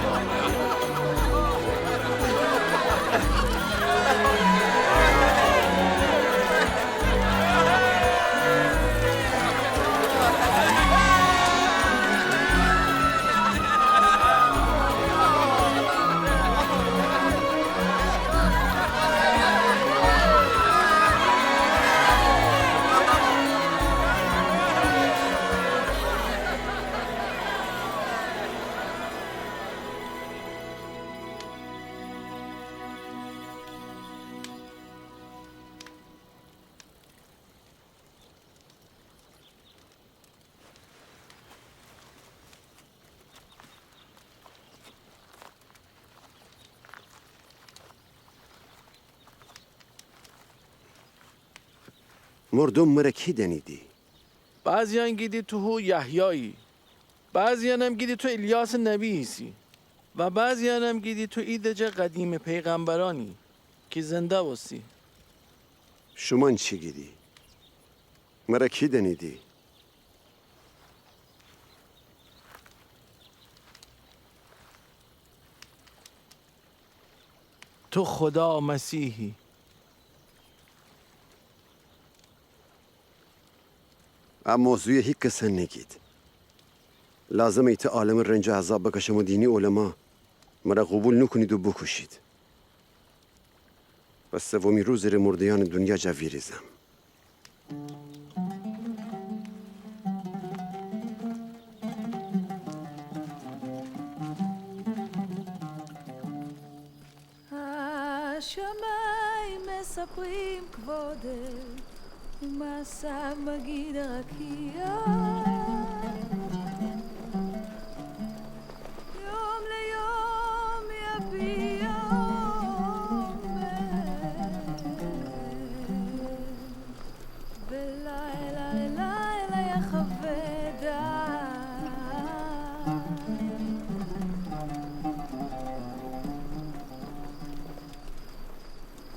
مردوم مره کی دأنیدی؟ بعضیأن گیدی تو هو یحیایی، بعضیأنم گیدی تو ایلیاسٚ نبی ایسی و بعضیأنم گیدی تو ایده‌جه قدیمٚ پیغمبرأنی کی زنده بوستی. شومأن چی گیدی؟ مره کی دأنیدی؟ تو خودا مسیحی. ا موضوعَ هیکسَ نیگید. لازمه ایتأ عالمٚ رنج و عذاب بکشم و دینی علما مره قوبیل نوکونید و بوکوشید. و سومی روزٚ ره مرده‌یأنَ دونیا جا ویریزم.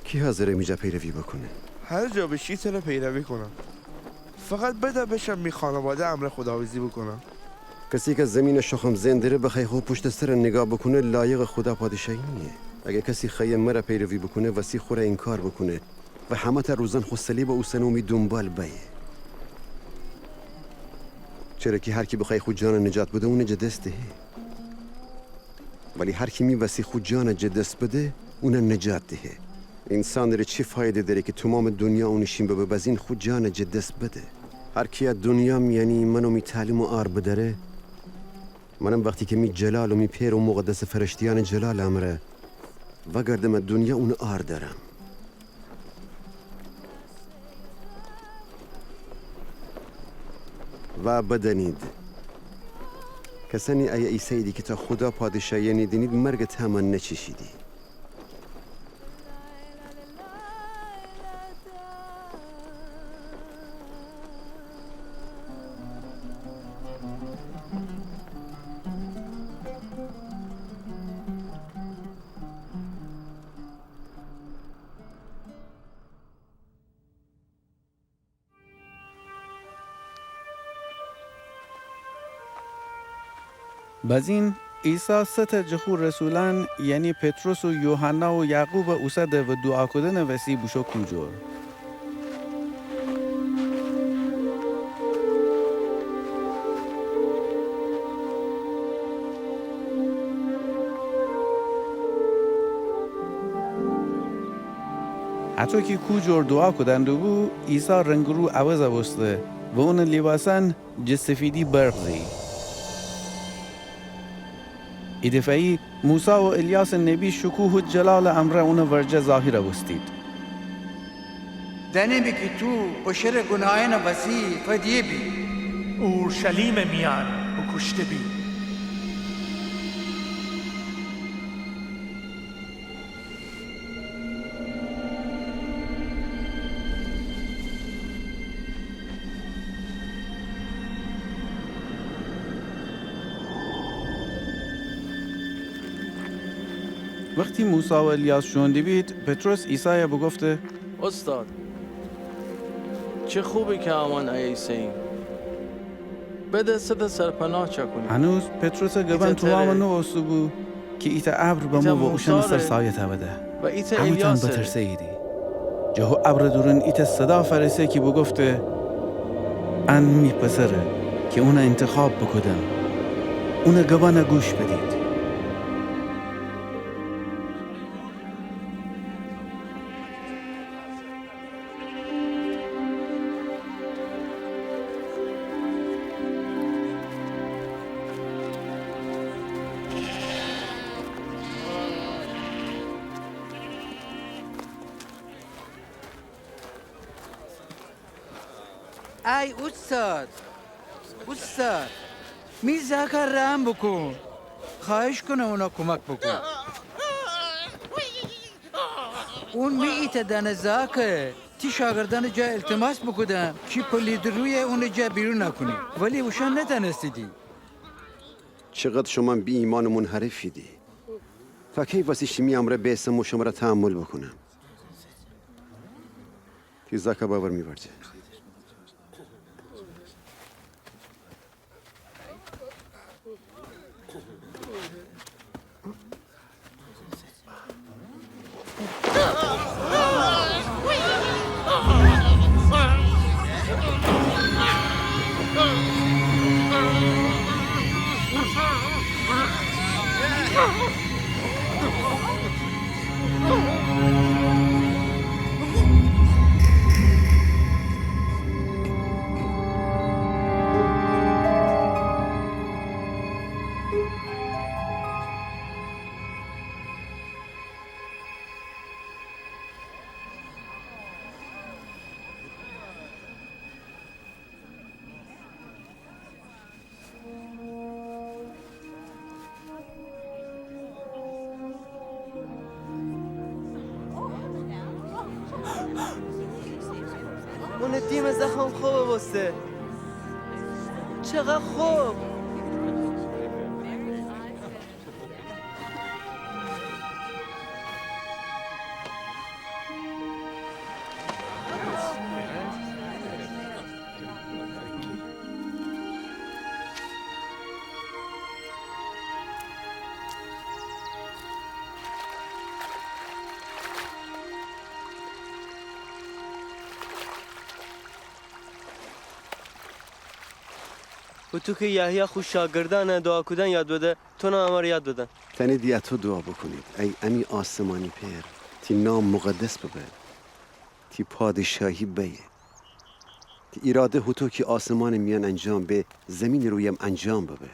کی حاضره می جا پیروی بوکونه؟ هر جا بشی تره پیروی کونم. فقط بده بشم می خانواده امرأ خداحافظی بوکونم. کسی کی زیمینَ شخم زئن دره، بخوأیه خو پوشتٚ سر نیگاه بوکونه، لایقٚ خودا پادشاهی نییه. اگر کسی خوأیه مره پیروی بوکونه، وستی خوره اینکار بوکونه و همه‌تأ روزأن خو صلیبَ اوسنه و می دونبال بأیه. چره کی هر کی بخوأیه خو جانَ نجات بده، اونَ جٚه دس دهه. ولی هر کی می وستی خو جانَ جٚه دس بده، اونَ نجات دهه. اینسانٚ ره چی فایده دأره کی تومامٚ دونیا اونٚ شین ببه، بزین خو جانَ جٚه دس بده؟ هر کی ا دونیا میأنی من و می تعلیمَ عار بدأره، منم وختی کی می جلال و می پئر و مقدسٚ فرشته‌یأنٚ جلالٚ امرأ وأگردم ا دونیا، اونَ عار دأرم. و بدأنید، کسأنی ایه ایسه‌ییدی کی تا خودا پادشاهیَ نیدینید، مرگٚ طعمَ نچیشیدی. بزین عیسی سه‌تأ جٚه خو رسولأن، یعنی پطرس و یوحنا و یعقوبَ اوسده و دوعا کودنٚ وسی بوشو کوجور. هطو کی کو جور دوعا کودن دوبو، عیسی رنگ و رو عوض بوسته و اونٚ لیباسأن جٚه سفیدی برق زه‌یی. ایدفعه‌یی موسی و الیاسٚ نبی شکوه و جلالٚ امرأ اونٚ ورجه ظاهر بوستید. دأنیمی کی تو بشرٚ گوناهأنٚ وسی فدیه بی. اورشلیمٚ میأن بوکوشته بی. وختی موسی و الیاس شوئون دیبید، پطرس عیسای بوگفته: اوستاد، چه خوبه کی امأن ایه ایسه‌ییم. به دستٚ سرپناه چأکونیم. هنوز پطرسٚ گبأن تومام نوبوسته‌بو کی ایتأ ابر بمو و اوشأنٚ سر سایه تأوده. همه‌تأن بترسه‌ییدی. جٚه هو ابرٚ دورون ایتأ صدا فأرسه کی بوگفته: ان می پسره کی اون انتخاب بوکودم. اونٚ گبأن گوش بدید. ای اوستاد، اوستاد، می زأکَ رحم بوکون. خوأهش کونم اونَ کومک بوکون. اون می ایتأ دأنه زأکه. تی شاگردأنٚ جا ایلتیماس بوکودم کی پلیدٚ روحَ اونٚ جا بیرون کونی، ولی اوشأن نتأنستیدی. چقدر شومأن بی‌ایمأن و منحرفیدی! تا کی وسی شیمی امرأ بئسم و شمره تحمل بوکونم؟ تی زأکَ بأور می ورجه. اونٚ دیمٚ زخم خوب بوسته. چقدر خوب! هوطو کی یحیی خو شاگردأنَ دوعا کودن یاد بده، تونم امره یاد بدن. تأنیدی اطو دوعا بوکونید: ای امی آسمانی پئر، تی نام مقدس ببه، تی پادشاهی بأیه، تی ایراده هوطو کی آسمانٚ میأن انجام به، زیمینٚ رویم انجام ببه.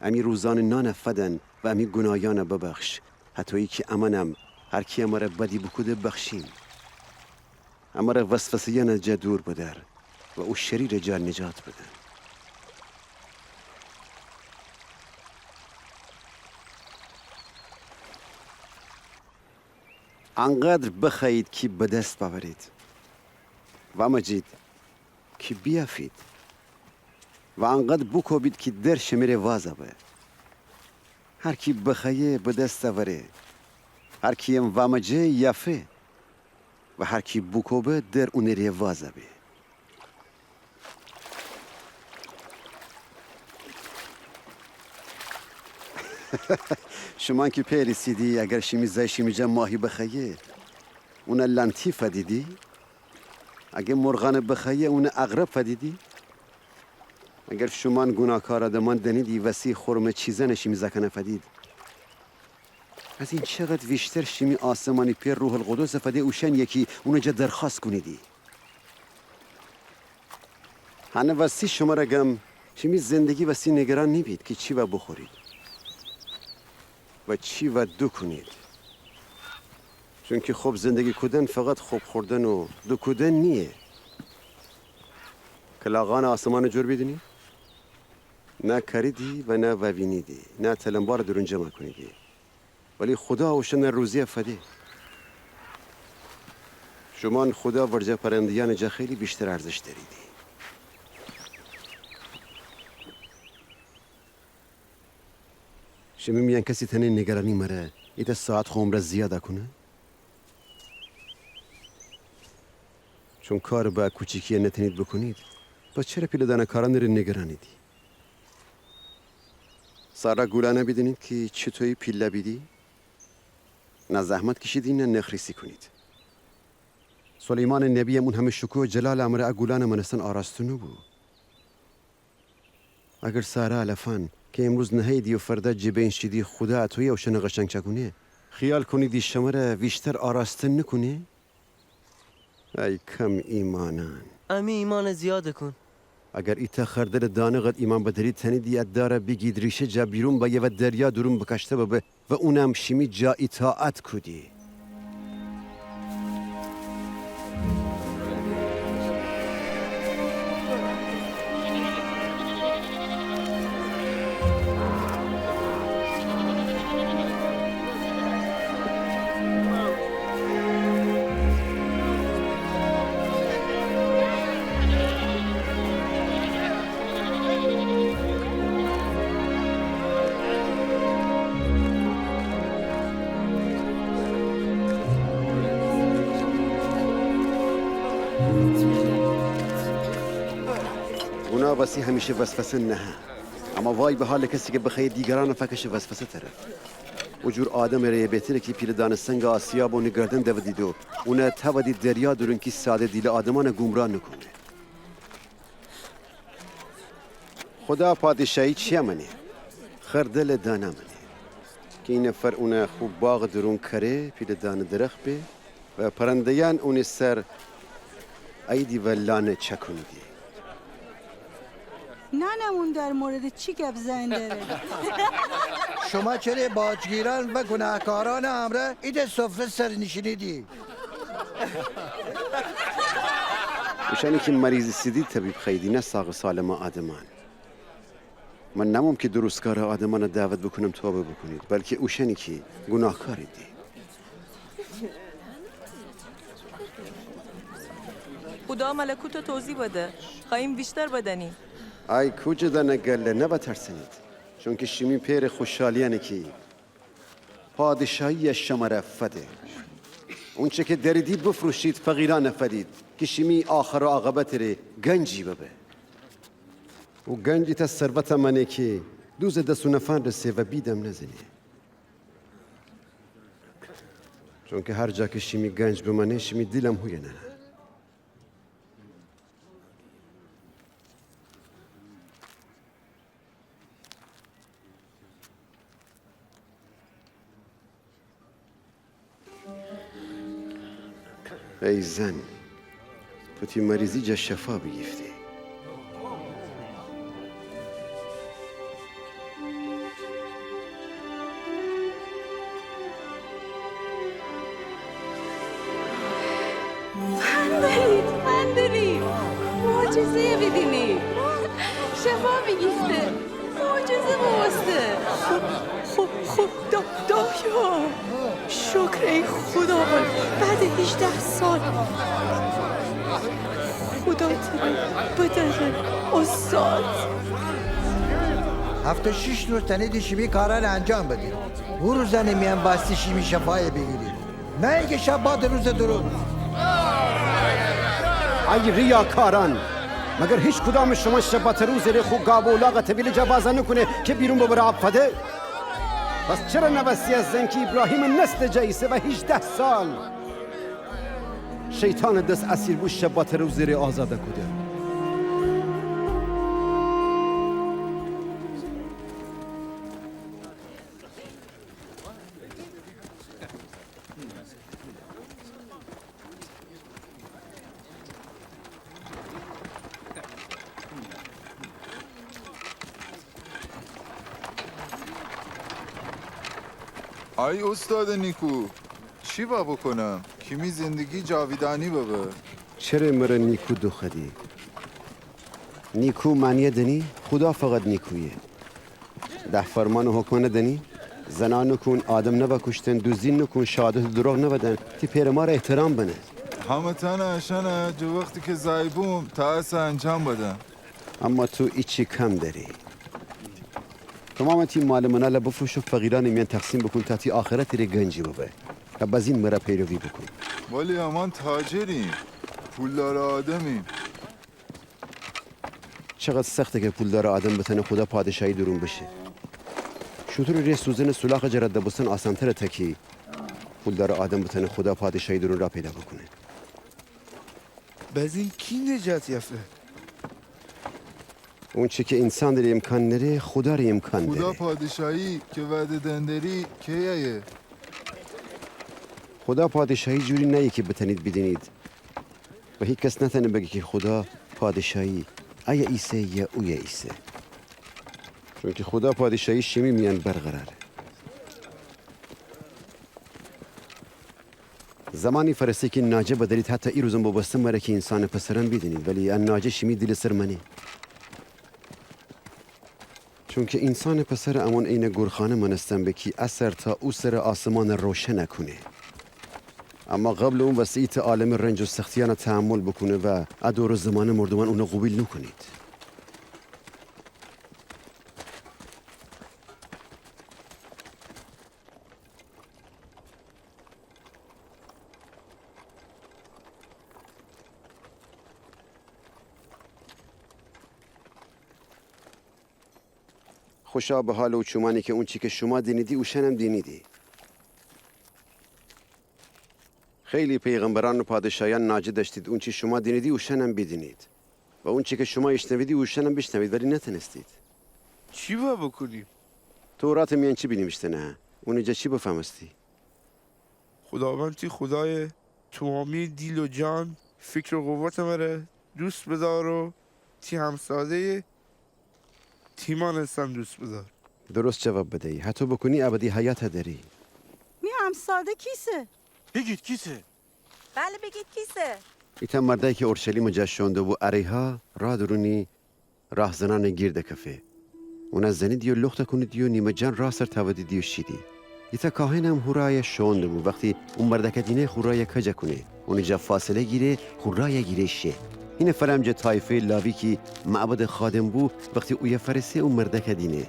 امی روزانه نانَ فدن و امی گوناهیأنَ ببخش، هطویی کی امأنم هر کی امره بدی بوکوده بخشیم. امره وسوسه‌یأنٚ جا دور بدأر و او شریرٚ جا نجات بدن. انقدر بخوأیید کی به دس بأورید. وأمجید کی بیأفید. و انقدر بوکوبید کی در شمره وازَ به. هر کی بخوأیه به دس اوره. هر کییم وأمجه یأفه. و هر کی بوکوبه در اونٚ ره وازَ به. شومأن کی پئر ایسیدی، اگر شیمی زأی شیمی جا ماهی بخوأیه، اونَ لنتی فدیدی؟ اگر مرغأنَ بخوأیه، اونَ عقرب فدیدی؟ اگر شومأن گوناهکار آدمأن دأنیدی وسی خرمٚ چیزأنَ شیمی زأکأنَ فدید، از این چقدر ویشتر شیمی آسمانی پئر روح‌القدسٚ فده اوشأنی‌یه کی اونٚ جا درخوأست کونیدی. هنٚ وستی شمره گم، شیمی زندگی وستی نیگران نیبید کی چی وا بوخورید و چی وا دوکونید. چونکی خب زندگی کودن فقط خب خوردن و دوکودن نییه. کلاغأنٚ آسمانٚ جور بیدینید؟ نه کاریدی و نه ووینیدی، نه تلمبارٚ دورون جمع کونیدی. ولی خودا اوشأنٚ روزی فده. شومأن خودا ورجه پرنده‌یأنٚ جا خیلی ویشتر ارزش دأریدی. شیمی میأن کسی تأنه نیگرانی مره ایتأ ساعت خو عمره زیادا کونه؟ چون کار به کوچیکی نتأنید بوکونید، پس چره پیله‌دانه کارأنٚ ره نیگرانیدی؟ سارا گولأنه بیدینید کی چوطویی پیله بیدی؟ نه زحمت کیشیدی، نه نخ‌ریسی کونید. سلیمانٚ نبییم اون همه شکوه و جلالٚ امره ا گولأنٚ مأنستن آراسته نوبو. اگر سارا علفأن کی امروز نهه‌ییدی و فردا جٚه بین شیدی، خودا اطویی اوشأنه قشنگ چأکونه، خیال کونیدی شمره ویشتر آراسته نوکونه؟ ای کم ایمأنأن! امی ایمأنه زیاده کون. اگر ایتأ خردلٚ دانه قد ایمأن بدأرید، تأنیدی ا داره بیگید ریشه جا بیرون بأیه و دریا دورون بکشته ببه و اونم شیمی جا ایطاعت کودی. گوناه وسی همیشه وسوسه نهه، اما وای به حالٚ کسی کی بخوأیه دیگرأنه فکشه وسوسه طرف. او جور آدمٚ ره بهتره کی پیله‌دانه سنگٚ آسیاب اونٚ گردن دودید و اونه تأودید دریا دورون کی ساده دیلٚ آدمأنه گومراه نوکونه. خودا پادشاهی چیه مأنه؟ خردلٚ دانه مأنه کی ای نفر اونه خو باغٚ دورون کأره، پیله‌دانه درخت به و پرنده‌یأن اونٚ سر اییدی و لانه چأکونیدی. نأنم اون در موردٚ چی گب زئن دره. شوما چره باجگیرأن و گوناهکارأنٚ امرأ ایتأ سفره سر نیشینیدی؟ اوشأنی کی مریض ایسیدی طبیب خوأییدی، نه ساغ و سالمٚ آدمأن. من نأموم کی درستکارٚ آدمأنه دعوت بوکونم توبه بوکونید، بلکی اوشأنی کی گوناهکاریدی. خودا ملکوته توضیح بده، خوأییم ویشتر بدأنیم. ای کوجه دأنه گله، نوأ ترسنید، چونکی شیمی پئرٚ خوشحالیأنه کی پادشاهی شمره فده. اونچه کی دأریدی بفروشید، فقیرأنه فدید کی شیمی آخر و عاقبتٚ ره گنجی ببه. او گنج ایتأ ثروت مأنه کی دوزٚ دس اونه فنرسه و بیدم نزنه. چونکی هر جا کی شیمی گنج بمأنه، شیمی دیلم هویه نهه. ای زن، تو تی مریضی جا شفا بیگیفتی. فندرید، فندرید، معجزه بیدینید. شفا بیگیفته، معجزه بوسته. خو، خو، خو، دا، دایا. شکر ای خداوند، بعد هیجده سال. خودا تره بدأره، استاد. هفتاد و شیش روز تأنیدی شیمی کارأنه انجام بدید. او روزأنٚ میأن بأستی شیمی شفایه بیگیرید، نه اینکی شباتٚ روزٚ دورون. ای ریاکارأن! مگر هیچ کدامٚ شومأن شباتٚ روزٚ ره خو گاب و اولاغ طویلٚ جا وازا نوکونه کی بیرون ببره آب فده؟ پس چره نوأستی ا زن کی ایبراهیمٚ نسلٚ جا ایسه و هیجده سال شیطانٚ دس اسیر بو، شباتٚ روزٚ ره آزاده کوده؟ ای اوستادٚ نیکو، چی با بوکونم کی می زندگی جاویدانی ببه؟ چره مره نیکو دوخوأدی؟ نیکو معنیَ دأنی؟ خودا فقط نیکویه. ده فرمانٚ حکمأنَ دأنی؟ زنا نوکون، آدم نوأ کوشتن، دوزدی نوکون، شهادتٚ دروغ نوأدن، تی پئر و مارَ احترام بنه. همه‌تأنَ اشأنَ جٚه وختی کی زأی بوم تا اسه انجام بدم. اما تو ایچی کم دأری. تومامٚ تی مال و منالَ بفروش و فقیرأنٚ میأن تقسیم بوکون تا تی آخرتٚ ره گنجی ببه و بزین مره پیروی بوکون. ولی امأن تاجریم، پولدارٚ آدمیم. چقدر سخته کی پولدارٚ آدم بتأنه خودا پادشاهی دورون بشه. شوتورٚ ره سوزنٚ سولاخٚ جا رد بوستن آسانتره تا کی پولدارٚ آدم بتأنه خودا پادشاهی دورون راه پیدا بوکونه. بزین کی نجات یافه؟ اونچی کی اینسانٚ ره امکان نره، خودا ره امکان دره. خودا پادشاهی کی وعده دأن دری، کییه؟ خودا پادشاهی جوری نأیه کی بتأنید بیدینید. و هیکس نتأنه بگه کی خودا پادشاهی ایه ایسه یا اویه ایسه. چونکی خودا پادشاهی شیمی میأن برقراره. زمانی فأرسه کی ناجه بدأرید، حتی ایروزم بوبوسته مره کی اینسانٚ پسرم بیدینید، ولی ا ناجه شیمی دیلٚ سر مأنه. چونکی اینسانٚ پسر امون عینٚ گورخانه مأنستن به کی ا سر تا او سرٚ آسمانَ روشن کونه. اما قبلٚ اون وستی ایتأ عالمه رنج و سختیأنَ تحمل بوکونه و ا دور و زمانه مردومأن اونَ قوبیل نوکونید. خوشا به حالٚ او چومأنی کی اونچی کی شوما دینیدی، اوشأنم دینیدی. خیلی پیغمبرأن و پادشاهیأن ناجه دأشتید، اونچی شوما دینیدی، اوشأنم بیدینید. و اونچی کی شوما ایشنویدی، اوشأنم بیشنوید، ولی نتأنستید. چی با بوکونیم؟ توراتٚ میأن چی بینیویشته نهه؟ اونٚ جا چی بفهمستی؟ خوداوند تی خودایَ تومامی دیل و جان، فیکر و قوتٚ مره دوست بدأر و تی همساده‌یَ تی مأنستن دوست بدأر. درست جواب بدیی. هتو بوکونی ابدی حیاتَ دأری. می همساده کیسه؟ بیگید کیسه؟ بله، بیگید کیسه؟ ایتأ مردأی کی اورشلیمٚ جا شوئون دوبو اریحا، راه دورونی راهزنأنٚ گیر دکفه. اونَ زنیدی و لخت کونیدی و نیمه جان راه سر تأودیدی و شیدی. ایتأ کاهنم هو رایَ شوئون دوبو. وختی او مردأکَ دینه، خو رایَ کج کونه، اونٚ جا فاصله گیره، خو رایَ گیره شه. هینه فرم جٚه طایفه‌یٚ لاوی کی معبدٚ خادم بو، وختی اویه فأرسه او مردأکَ دینه،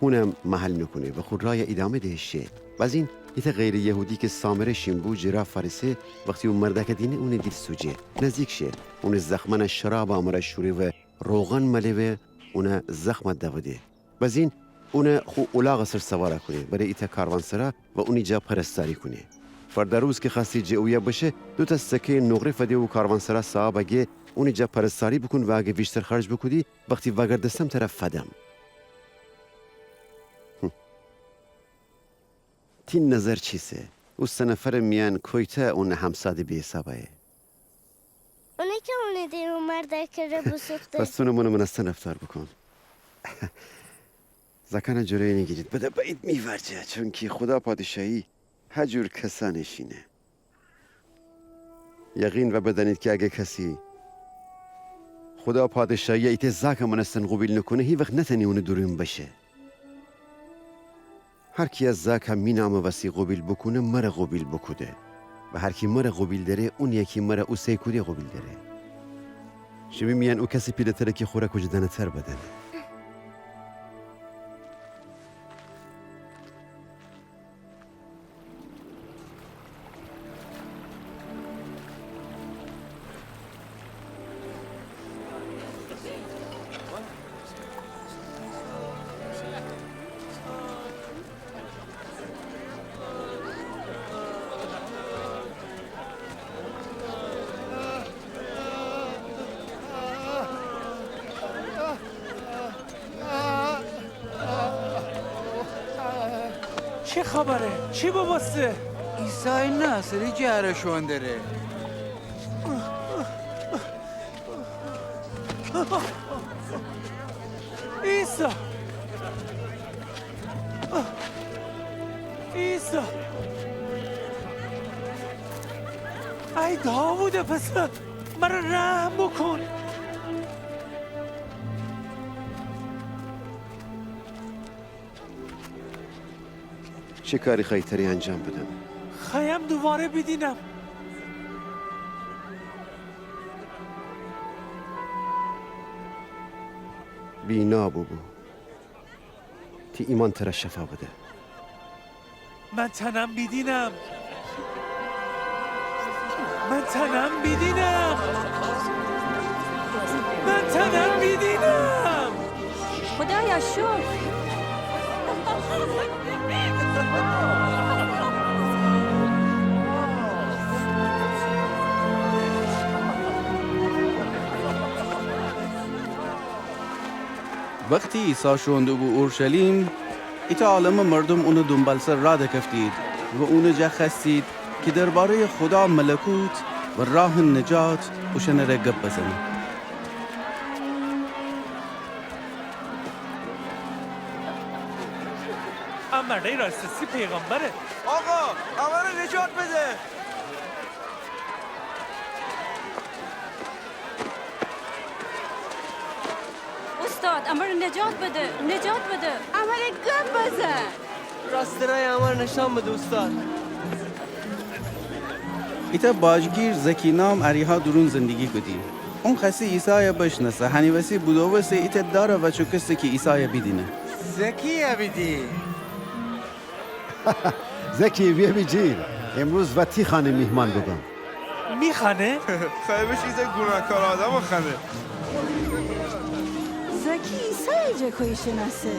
اونم محل نوکونه و خو رایَ ایدامه ده شه. بزین ایتأ غیرٚ یهودی کی سامره شین بو، جٚه راه فأرسه، وختی او مردأکَ دینه اونٚ دیل سوجه. نزدیک شه، اونٚ زخمأنَ شرابٚ امرأ شوره و روغان مله و اونٚ زخمَ دوده. بزین اونَ خو اولاغٚ سر سوارَ کونه، بره ایتأ کاروانسرا و اونی جا پرستاری کونه. فردا روز کی خوأستی جٚه اویه بشه، دوتأ سکه‌یٚ نقره فده و کاروانسرا صاحبَ گه اونی جا پرستاری بوکون و اگه ویشتر خرج بوکودی، وختی وأگردستم تره فدم. تی نظر چیسه؟ او سه نفرٚ میأن کویتأ اونٚ همساده بی‌حسابأیه؟ اونی کی اونٚ دیل او مردأکٚ ره بوسوخته. پس تونم اونٚ مأنستن رفتار بوکون. زأکأنَ جلویَ نیگیرید، بده بأیید می ورجه، چونکی خودا پادشاهی هجور کسأنٚ شینه. یقین وأ بدأنید کی اگه کسی خودا پادشاهیَ ایتأ زأکٚ مأنستن قوبیل نوکونه، هیوخت نتأنه اونٚ دورون بشه. هر کی ا زأکَ می نامٚ وسی قوبیل بوکونه، مرَ قوبیل بوکوده. و هر کی مرَ قوبیل دأره، اونی کی مرَ اوسه کوده قوبیل دأره. شیمی میأن او کسی پیله‌تره کی خوره کوجه دأنه‌تر بدأنه. چی خبره؟ چی بوبوسته؟ عیسایٚ ناصری جٚه ره شوئون دره. عیسی! عیسی! داوودٚ پسر، مرَ رحم بوکون. چی کاری خوأیی تره انجام بدم؟ خوأیم دوواره بیدینم. بینا بوبو. تی ایمأن ترَ شفا بده. من تأنم بیدینم. من تأنم بیدینم. من تأنم بیدینم. خودایا شکر. وختی عیسی شوئون دوبو اورشلیم، ایتأ عالمٚ مردوم اونٚ دونبالسر راه دکفتید و اونٚ جا خوأستید کی درباره‌یٚ خودا ملکوت و راهٚ نجات اوشأنٚره گب بزنه. ا مردأی راستأسی پیغمبره. آقا، امره نجات بده. اوستاد، امره نجات بده، نجات بده. امره گب بزن. راستٚ رأی امره نیشأن بده اوستاد. ایتأ باجگیر زکی نام اریحا دورون زندگی کودی. اون خوأستی عیسای بشنأسه، هنٚ وسی بودوسته ایتأ دارٚ وأچوکسته کی عیسای بیدینه. زکی‌یه بیدی. زکی، بیه بیجیر. امروز وأ تی خانه میهمان بوبم. می خانه؟ خوأیه بشه ایتأ گوناهکار آدمٚ خانه. زکی عیسای جه کویه شنأسه؟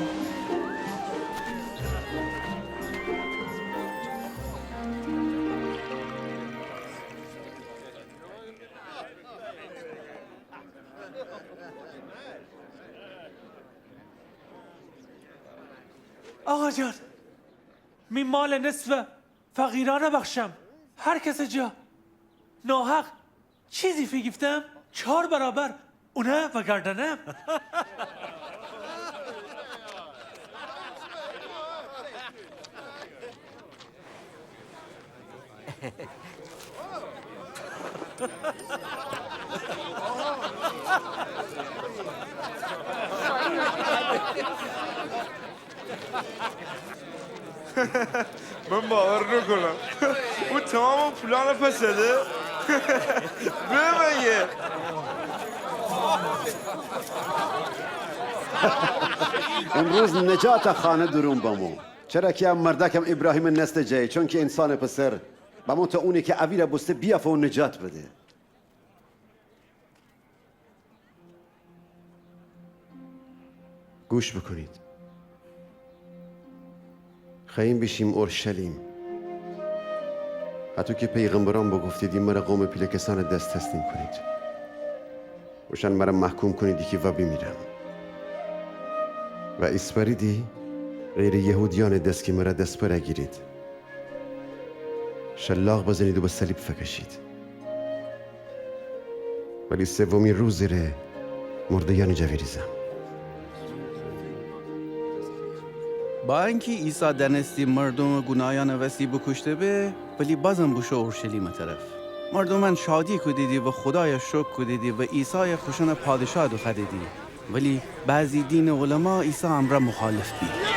آقا جان، می مالٚ نصفه فقیرأنه بخشم. هر کسٚ جا ناحق چیزی فیگیفتم، چار برابر اونه وأگردأنم. من باور نوکونم. او تمامٚ پولأنه پس ده. به مگه. امروز نجات ا خانه دورون بمو. چرا کی ا مردأکم ایبراهیمٚ نسلٚ جایه، چونکی انسانٚ پسر بمو تا اونی کی اویره بوسته بیأفه و نجات بده. گوش بوکونید. خوأییم بیشیم اورشلیم. هطو کی پیغمبرأن بوگفتیدی، مره قومٚ پیله کسأنٚ دس تسلیم کونید. اوشأن مره محکوم کونیدی کی وأ بیمیرم. وأ ایسپأریدی غیرٚ یهودیأنٚ دس کی مره دسپره گیرید. شلاق بزنید و به صلیب فکشید. ولی سومی روزٚ ره مرده‌یأنٚ جا ویریزم. با انکی عیسی دأنستی مردومٚ گوناهیأنٚ وسی بوکوشته به، ولی بازم بوشو اورشلیمٚ طرف. مردومأن شادی کودیدی و خودایَ شکر کودیدی و عیسایَ خوشأنٚ پادشاه دوخوأدیدی. ولی بعضی دینٚ علما عیسی امرأ مخالف بید.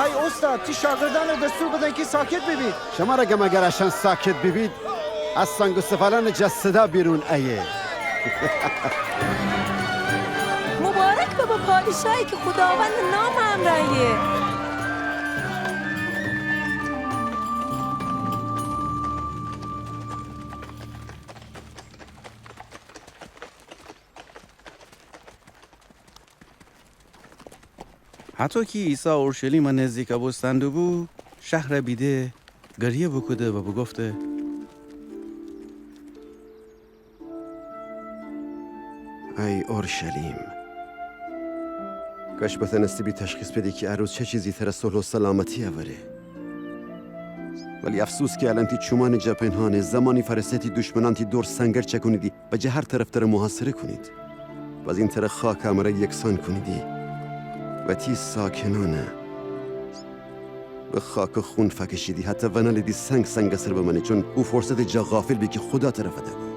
ای اوستاد، تی شاگردأنَ دستور بدن کی ساکت بیبید. شمرَ گم اگر اشأن ساکت بیبید، از سنگ و سفالأنٚ جا صدا بیرون ایه. مبارک ببه پادشاهی کی خوداوندٚ نامٚ امرأ ایه. هطو کی عیسی اورشلیمَ نزدیکَ بوستن دوبو، شهرَ بیده، گریه بوکوده و بوگفته: ای اورشلیم، کاش بتأنسته‌بی تشخیص بدی کی ا روز چه چیزی تره صلح و سلامتی اوره. ولی افسوس کی الأن تی چومأنٚ جا پنهانه، زمانی فأرسه تی دشمنأن تی دور سنگر چأکونیدی و جٚه هر طرف تره محاصره کونید. بأزین تره خاکٚ امره یکسان کونیدی و تی ساکنأنَ به خاکٚ خون فأکشیدی، حتی ونألیدی سنگ سنگٚ سر بمأنه، چون او فرصتٚ جا غافل بی کی خودا تره فده‌بو.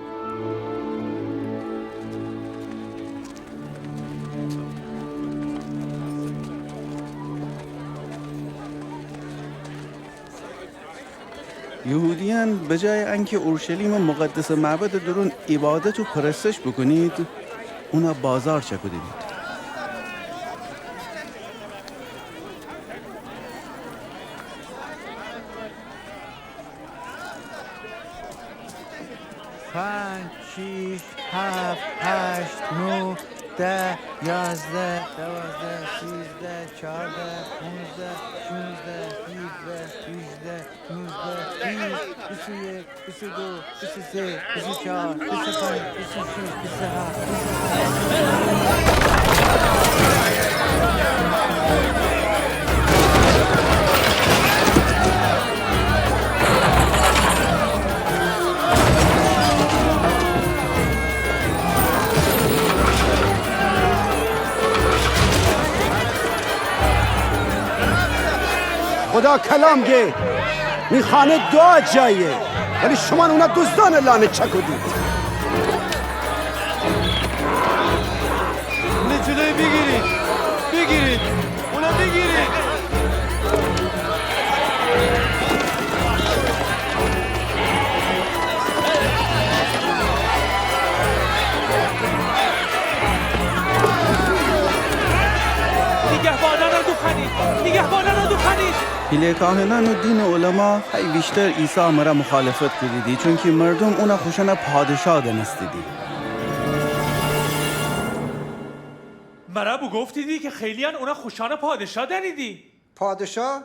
یهودیأن بجایٚ انکی اورشلیمٚ مقدسٚ معبدٚ دورون عیبادت و پرستش بوکونید، اونَ بازار چأکوده بید. پنج، شیش، هفت، هشت، نو، ده، یازده، دوازده، سیزده، چارده، پونزده، شونزده، هیفده، هیجده، نوزده، بیست، بیست و یک، بیست و دو، بیست و سه، بیست و چار، بیست و پنج، بیست و شیش، بیست و هفت، بیست و هشت. خودا کلام گه، می خانه دعا جایه، ولی شومأن اونَ دوزدأنٚ لانه چأکودید. اونٚ جلوی بیگیرید، بیگیرید، اونَ بیگیرید. نیگهبانأنَ دوخوأنید، نیگهبانأنَ دوخوأنید. پیله کاهنأن و دینٚ علما هی ویشتر عیسی مره مخالفت کودیدی، چونکی مردوم اونَ خوشأنٚ پادشاه دأنستیدی. مره بوگفتیدی کی خیلییأن اونَ خوشأنٚ پادشاه دأنیدی. پادشاه؟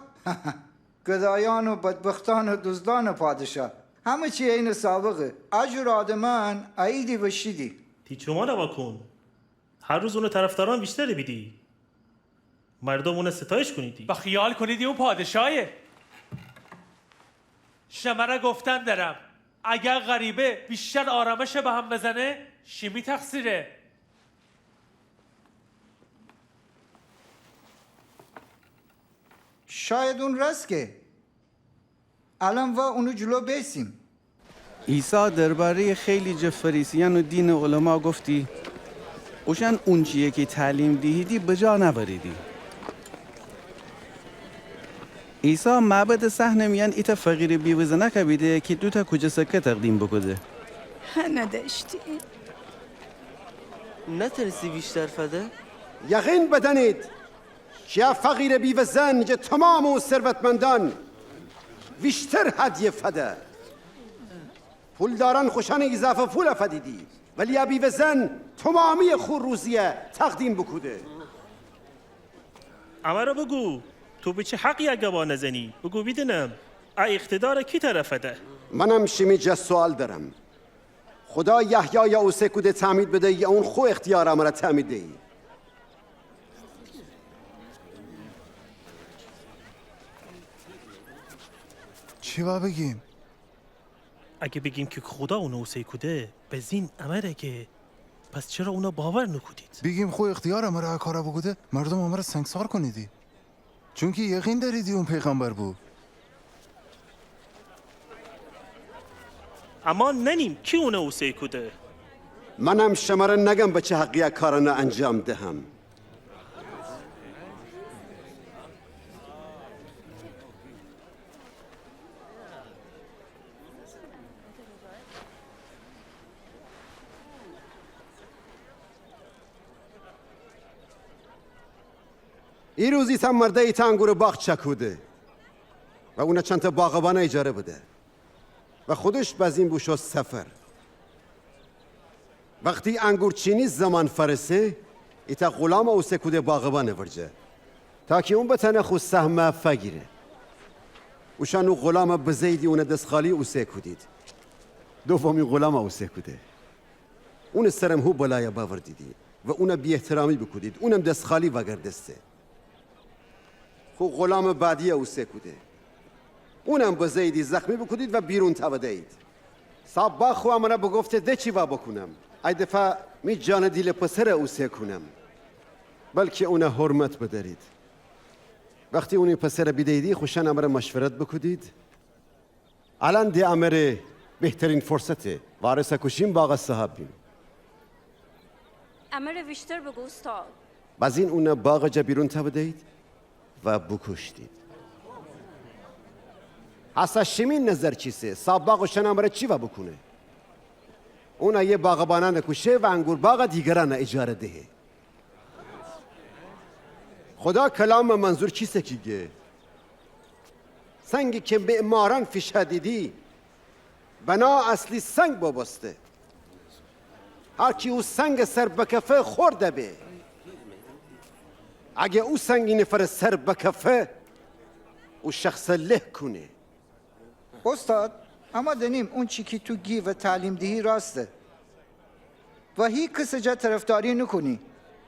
گدایأن و بدبختأن و دوزدأنٚ پادشاه. همه چی عینٚ سابقه. ا جور آدمأن اییدی و شیدی. تی چومأنَ واکون. هر روز اونٚ طرفدأرأن ویشتر بیدی. مردوم اونَ ستایش کونیدی و خیال کونیدی اون پادشایه. شمره گفتن درم، اگر غریبه ویشتر آرامشَ به هم بزنه، شیمی تقصیره. شاید اون راست گه. الأن وا اونٚ جلو بیسیم. عیسی درباره‌یٚ خیلی جٚه فریسیأن و دینٚ علما گفتی: اوشأن اونچیی کی تعلیم دیهیدی بجا نأوریدی. عیسی معبدٚ صحنٚ میأن ایتأ فقیرٚ بیوه‌زنأکَ بیده کی دوتأ کوجه سکه تقدیم بوکوده. هه ندأشتی. نتأنستی ویشتر فده؟ یقین بدأنید، کی ا فقیرٚ بیوه‌زن جٚه تومامٚ او ثروتمندأن ویشتر هدیه فده. پولدارأن خوشأنٚ ایضافه پولَ فدیدی، ولی ا بیوه‌زن تومامییٚ خو روزییَ تقدیم بوکوده. امره بوگو، تو به چه حقی ا گبأنَ زنی؟ بوگو بیدینم، ا اقتدارَ کی تره فده؟ منم شیمی جا سوال دأرم. خودا یحیایَ اوسه کوده تعمید بده یا اون خو اختیارٚ امره تعمید دیی؟ چی وا بیگیم؟ اگه بیگیم کی خودا اونَ اوسه کوده، بزین امره گه، پس چرا اونَ باور نوکودید؟ بیگیم خو اختیارٚ امره ا کارَ بوکوده، مردوم امره سنگسار کونیدی. چونکی یقین دأریدی اون پیغمبر بو. اما نأنیم کی اونَ اوسه کوده. منم شمره نگم به چه حقی ا کارأنَ انجام دهم. ایروز ایتأ مرده ایتأ انگورٚ باغ چأکوده و اونَ چندتأ باغبانَ ایجاره بده و خودش بزین بوشو سفر. وختی انگورچینی زمان فأرسه، ایتأ غلامَ اوسه کوده باغبانٚ ورجه، تا کی اون بتأنه خو سهمَ فگیره. اوشأن او غلامَ بزه‌ییدی، اونَ دس‌خالی اوسه کودید. دومی غلامَ اوسه کوده. اونٚ سرم هو بلایَ بأوردیدی و اونَ بی‌احترامی بوکودید، اونم دس‌خالی وأگردسته. خو غلامٚ بعدیَ اوسه کوده. اونم بزه‌ییدی، زخمی بوکودید و بیرون تأوده‌یید. صاحب باغ خو امرأ بوگفته، ده چی وا بوکونم؟ ای دفعه می جانٚ دیلٚ پسرَ اوسه کونم، بلکه اونَ حرمت بدأرید. وختی اونی پسرَ بیده‌ییدی، خوشأنٚ امرأ مشورت بوکودید. الأن ده امره بهترین فرصته. وارثَ کوشیم، باغَ صاحب بیم. امره ویشتر بوگو اوستاد. بأزین اونَ باغٚ جا بیرون تأوده‌یید و بوکوشتید. هسه شیمی نظر چیسه؟ صاحب باغ اوشأنٚ امرأ چی وا بوکونه؟ اونَ یه باغبانأنَ کوشه و انگور باغَ دیگرأنَ اجاره دهه. خودا کلامٚ منظور چیسه کی گه؟ سنگی کی معمارأن فیشأدیدی، بنا اصلی سنگ بوبوسته. هر کی او سنگٚ سر بکفه، خورد به. اگه او سنگ اینفرٚ سر بکفه، او شخصَ له کونه. اوستاد، اما دأنیم اونچی کی تو گی و تعلیم دیهی راسته و هیکسٚ جا طرفداری نوکونی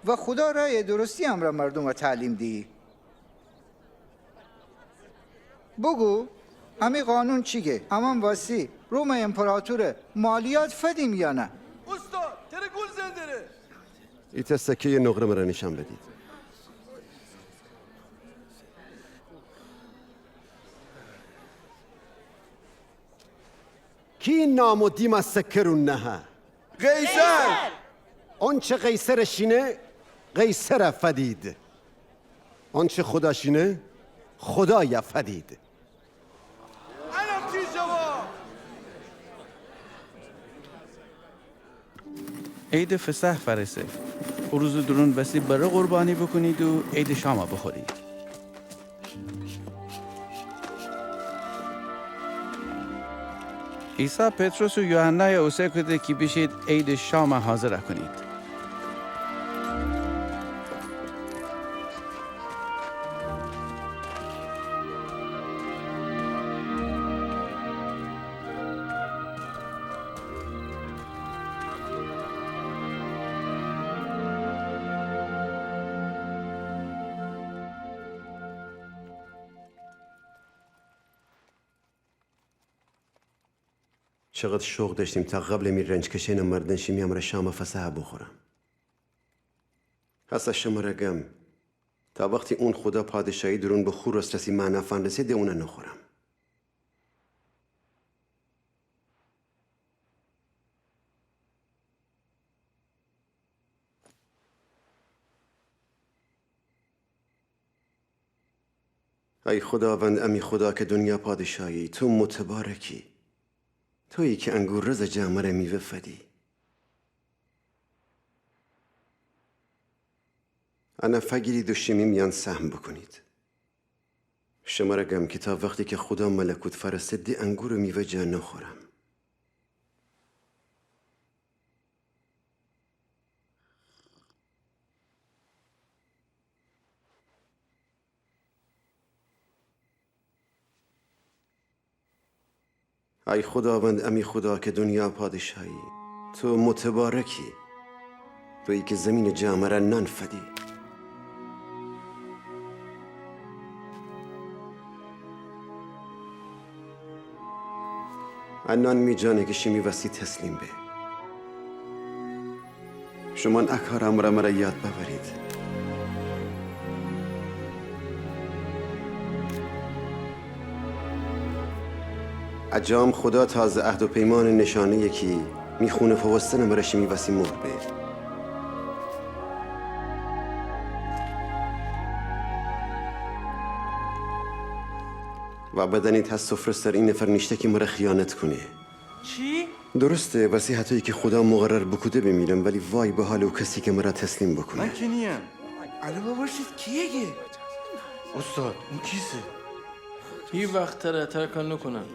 و خودا رأیٚ درستی امرأ مردومَ تعلیم دیهی. بوگو، امی قانون چی گه؟ امأن وأسی رومٚ امپراتورَ مالیات فدیم یا نه؟ اوستاد، تره گول زئن دره. ایتأ سکه‌یٚ نقره مرَ نیشأن بدید. کی نام و دیم ا سکه رو نهه؟ قیصر! اونچه قیصرٚ شینه، قیصرَ فدید. اونچه خودا شینه، خودایَ فدید. عیدٚ فصح فأرسه. او روزٚ دورون وستی بره قربانی بوکونید و عیدٚ شامَ بوخورید. عیسی پطرس و یوحنایَ اوسه کوده کی بیشید عیدٚ شامَ حاضر کونید. چقدر شوق دأشتیم تا قبلٚ می رنج کشئن و مردن شیمی امرأ شامٚ فصحَ بوخورم. هسه شمرَ گم، تا وختی اون خودا پادشاهی دورون به خو راس‌رسی معنا فأنرسه، ده اونَ نوخورم. ای خوداوند، امی خودا که دنیا پادشاهی، تو متبارکی، تویی که انگور رزٚ جا امرَ میوه فدی. انَ فگیرید و شیمی میأن سهم بوکونید. شمرَ گم که تا وختی که خودا ملکوت فأرسه، ده انگورٚ میوه جا نوخورم. ای خوداوند، امی خودا که دنیا پادشاهی، تو متبارکی، تویی که زیمینٚ جا امرَ نان فدی. ا نان می جانه که شیمی وستی تسلیم به. شومأن ا کارٚ امرَ مرَ یاد بأورید. ا جام خودا تازه عهد و پیمانٚ نشانه‌یه کی می خونٚ فووستنٚ مرَ شیمی وسی مهر به. و بدأنید هه سفره سر اینفر نیشته کی مرَ خیانت کونه. چی؟ درسته، وسی هطویی که خودا مقرر بوکوده بیمیرم، ولی وای به حالٚ او کسی که مرَ تسلیم بوکونه. من کی نییم. الو ببخشید، کیه گه؟ اوستاد، اون کیسه؟ هیوخت ترَ ترک نوکونم.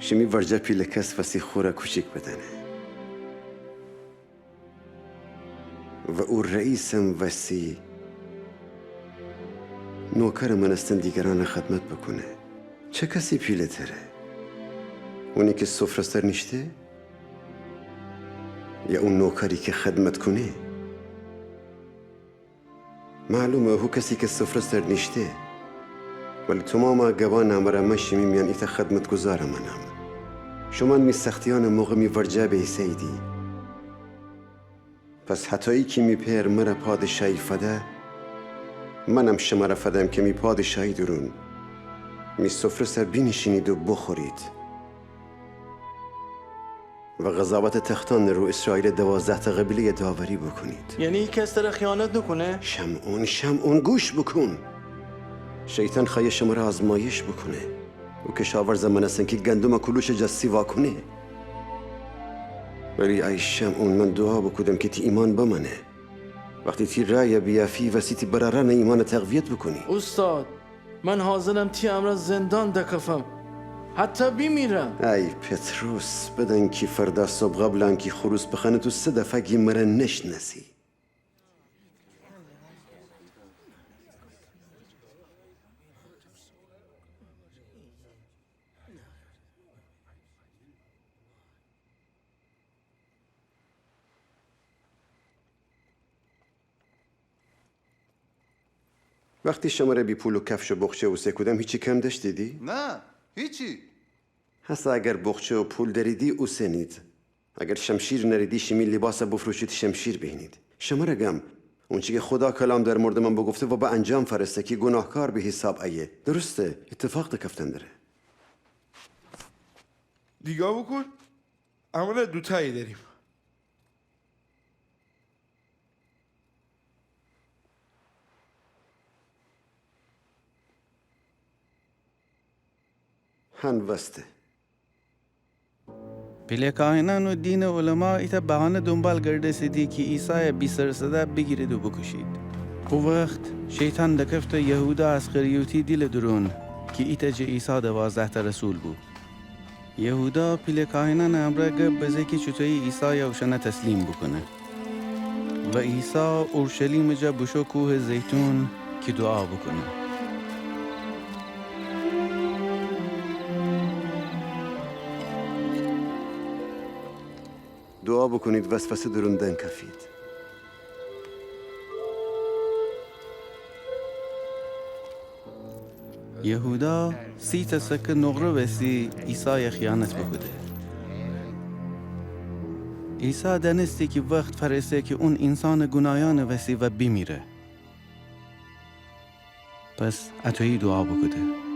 شیمی ورجه پیله کس وسی خوره کوچیک بدأنه و او رئیسم وسی نوکرٚ مأنستن دیگرأنٚ خدمت بوکونه. چه کسی پیله‌تره؟ اونی کی سفره سر نیشته، یا او نوکری کی خدمت کونه؟ معلومه هو کسی کی سفره سر نیشته. ولی تومامٚ ا گبأنٚ امره من شیمی میأن ایتأ خدمتگذارٚ مأنم. شومأن می سختیأنٚ موقع می ورجه بیسه‌ییدی. پس هتایی کی می پئر مره پادشایی فده، منم شمره فدم کی می پادشایی دورون می سفره سر بینیشینید و بوخورید و قضاوتٚ تختأنٚ رو ایسرائیلٚ دوازده‌تأ قبیله‌یٚ داوری بوکونید. یعنی هیکس تره خیانت نوکونه؟ شمعون، شمعون، گوش بوکون! شیطان خوأیه شمره آزمایش بوکونه. او کشاورزٚ مأنستن کی گندمٚ کلوشٚ جا سیوا کونه. ولی ای شمعون، من دوعا بوکودم کی تی ایمأن بمأنه. وختی تی رأیَ بیأفی، وستی تی برأرأنٚ ایمأنَ تقویت بوکونی. اوستاد، من حاضرم تی امرأ زندان دکفم، حتی بیمیرم. ای پطرس، بدأن کی فردا صبح قبلٚ انکی خروس بخوأنه تو سه دفعه گی مره نشنأسی. وختی شمره بی پول و کفش و بخچه اوسه کودم، هیچی کم دأشتیدی؟ نه، هیچی. هسه اگر بخچه و پول دأریدی، اوسنید. اگر شمشیر نأریدی، شیمی لیباسَ بفروشید، شمشیر بیهینید. شمره گم، اونچی کی خودا کلام در موردٚ من بوگفته و به انجام فأرسته کی گوناهکار به حیساب ایه. درسته، ایتفاق دکفتن دره. نیگا بوکون، امره دوتایی دأریم. هن وسته. پیله کاهنأن و دینٚ علما ایتأ بهانه دونبال گردستیدی کی عیسایَ بی سر و صدا بیگیرید و بوکوشید. او وخت شیطان دکفته یهودا اسخریوطی دیلٚ دورون کی ایتأ جٚه عیسی دوازده‌تأ رسول بو. یهودا پیله کاهنأنٚ امرأ گب بزه کی چوطویی عیسایَ اوشأنَ تسلیم بوکونه. و عیسی اورشلیمٚ جا بوشو کوهٚ زیتون کی دوعا بوکونه. دوعا بوکونید، وسوسه دورون دنکفید. یهودا سیتأ سکه نقره وسی عیسایَ خیانت بوکوده. عیسی دأنستی کی وخت فأرسه کی اون اینسانٚ گوناهیأنٚ وسی و بیمیره. پس اطویی دوعا بوکوده.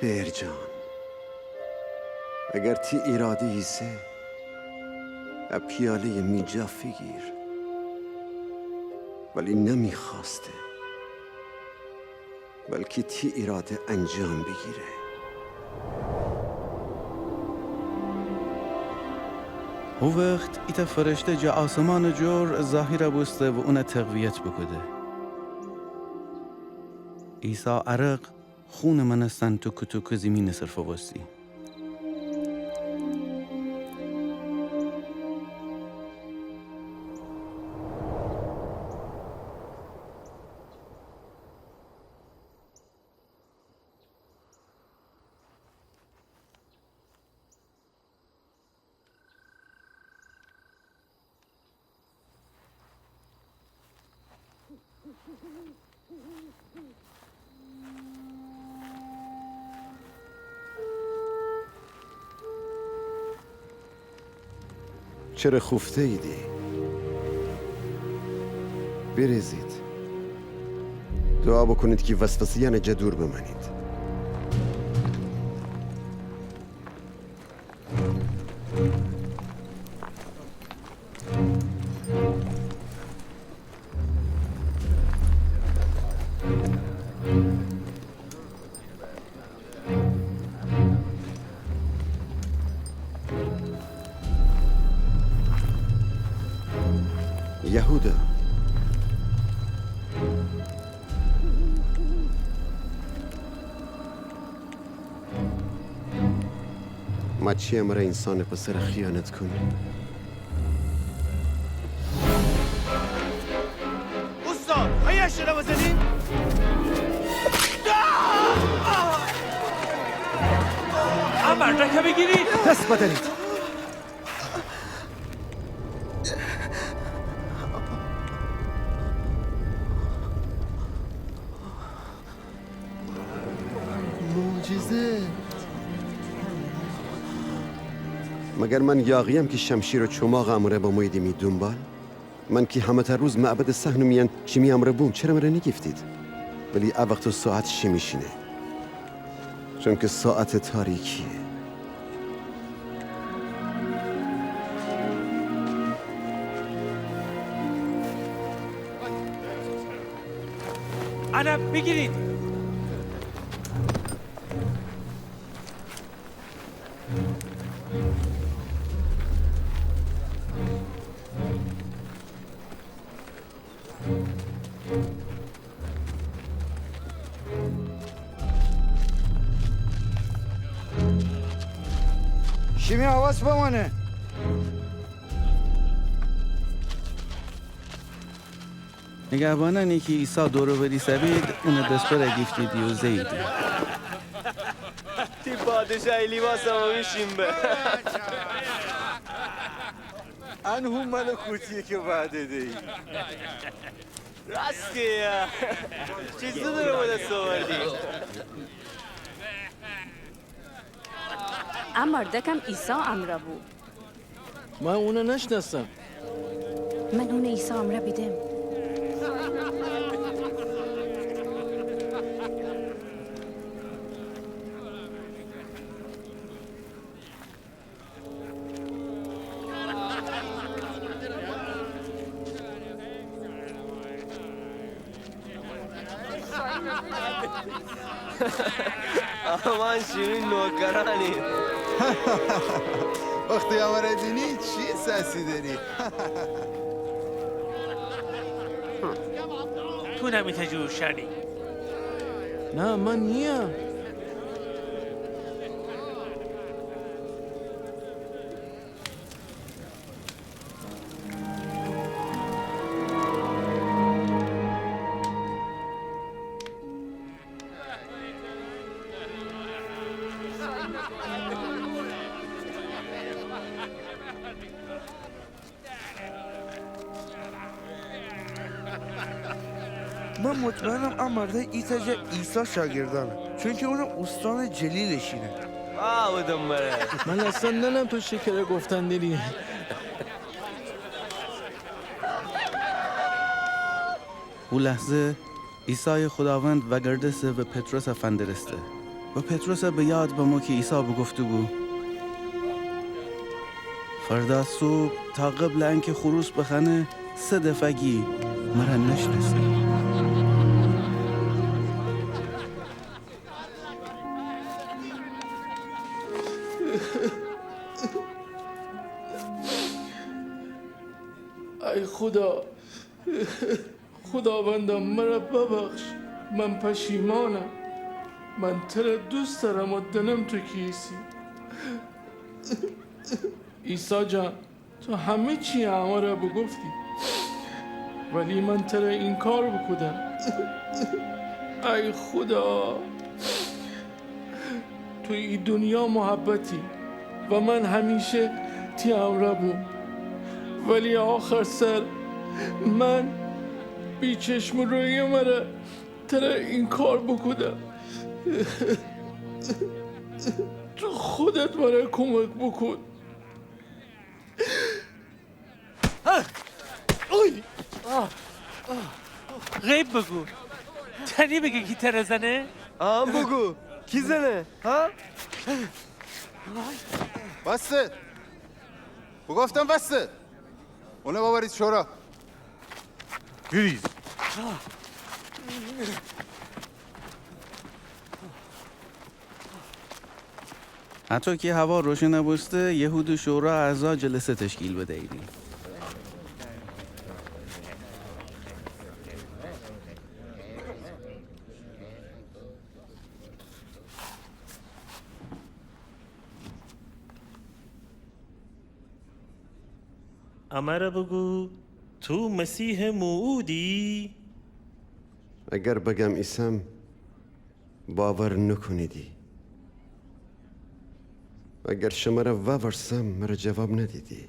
پئر جان، اگر تی ایراده ایسه، ا پیاله‌یَ می جا فیگیر، ولی نه می خوأسته، بلکی تی ایراده انجام بیگیره. هو وخت ایتأ فرشته جٚه آسمانٚ جور ظاهر بوسته و اونَ تقویت بوکوده. عیسی عرق خونٚ مأنستن توکه توکه زیمینٚ سر فووستی. چره خوفته‌ییدی؟ بیریزید. دوعا بوکونید کی وسوسه‌یأنٚ جا دور بمأنید. یهودا. مچی امرأ اینسانٚ پسرَ خیانت کونی؟ اوستاد، هیه شنه بزنی؟ ا مردکه بیگیرید! دس بدارید! معجزه. مگر من یاغی‌یم کی شمشیر و چوماغ امرأ بموییدی می دونبال؟ من کی همه‌تأ روز معبدٚ صحنٚ میأن شیمی امرأ بوم، چره مره نیگیفتید؟ ولی ا وقت و ساعت شیمی‌شینه، چونکی ساعتٚ تاریکی‌یه. انه بیگیرید! شیمی حواس بمانه. نگهبانأنی کی عیسی دور و بر ایسه‌بید، اونٚ دسپره گیفتیدی و زه‌ییدی. تی پادشاهی لیباسمه بیشیم به. ان هو ملکوتی‌یه کی وعده دیی. راست گه یا. چی زود ره به دس آوردی. ا مردکم عیسی امرأ بو. من اونه نشنأسم. من اونه عیسی امرأ بیدم. امان شیمی نوکرأنی. وختی امره دینی چی سسی دری؟ تو نمی‌ته جور شنی. نه، من نییم. من مطمئنم ا مردأی ایتأ جه عیسی شاگردأنه، چونکی اونٚ اوستانٚ جلیلٚ شینه. آه، اودم بره. من اصلاً نأنم تو چی کره گفتن دری. او لحظه عیسایٚ خوداوند وأگردسته و پطرسَ فندرسته و پطرسَ به یاد بمو کی عیسی بوگفته‌بو: فردا صبح تا قبلٚ انکی خروس بخوأنه، سه دفعه گی مره نشنأسی. ای خودا، خوداوندا، مره ببخش، من پشیمانم. من تره دوست دأرم و دأنم تو کی ایسی. عیسی جان، تو همه چی امره بوگفتی، ولی من تره اینکار بوکودم. ای خودا، تو ای دونیا محبتی و من همیشه تی امرأ بوم، ولی آخر سر من بی‌چشم‌رویی مره تره اینکار بوکودم. تو خودت مره کمک بوکون. اوی! غیب بوگو. تأنی بیگه کی تره زنه؟ آن بوگو. کی زنه؟ ها؟ بسه. بوگفتم بسه. اونه ببرید شورا. بریز. هطو کی هوا روشن بوسته، یهودی شورا اعضا جلسه تشکیل بدییدی. امره بوگو، تو مسیحٚ موعودی؟ اگر بگم ایسم، باور نوکونیدی. اگر شمره وورسم، مره جواب ندیدی.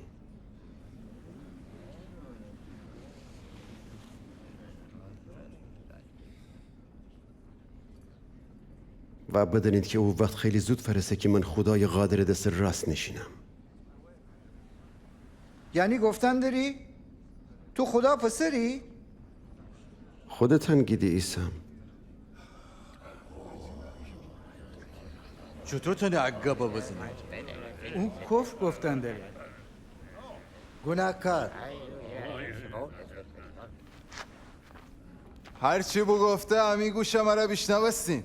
و بدانید که او وخت خیلی زود فأرسه که من خودایٚ قادرٚ دستٚ راست نیشینم. یعنی گفتن دری تو خودا پسری؟ خودتان گیدی ایسم. چوطو تانه ا گبه بزنه؟ او کفر گفتن دره. گوناهکار. هر چی بوگفته، امی گوشٚ مره بیشنوستیم.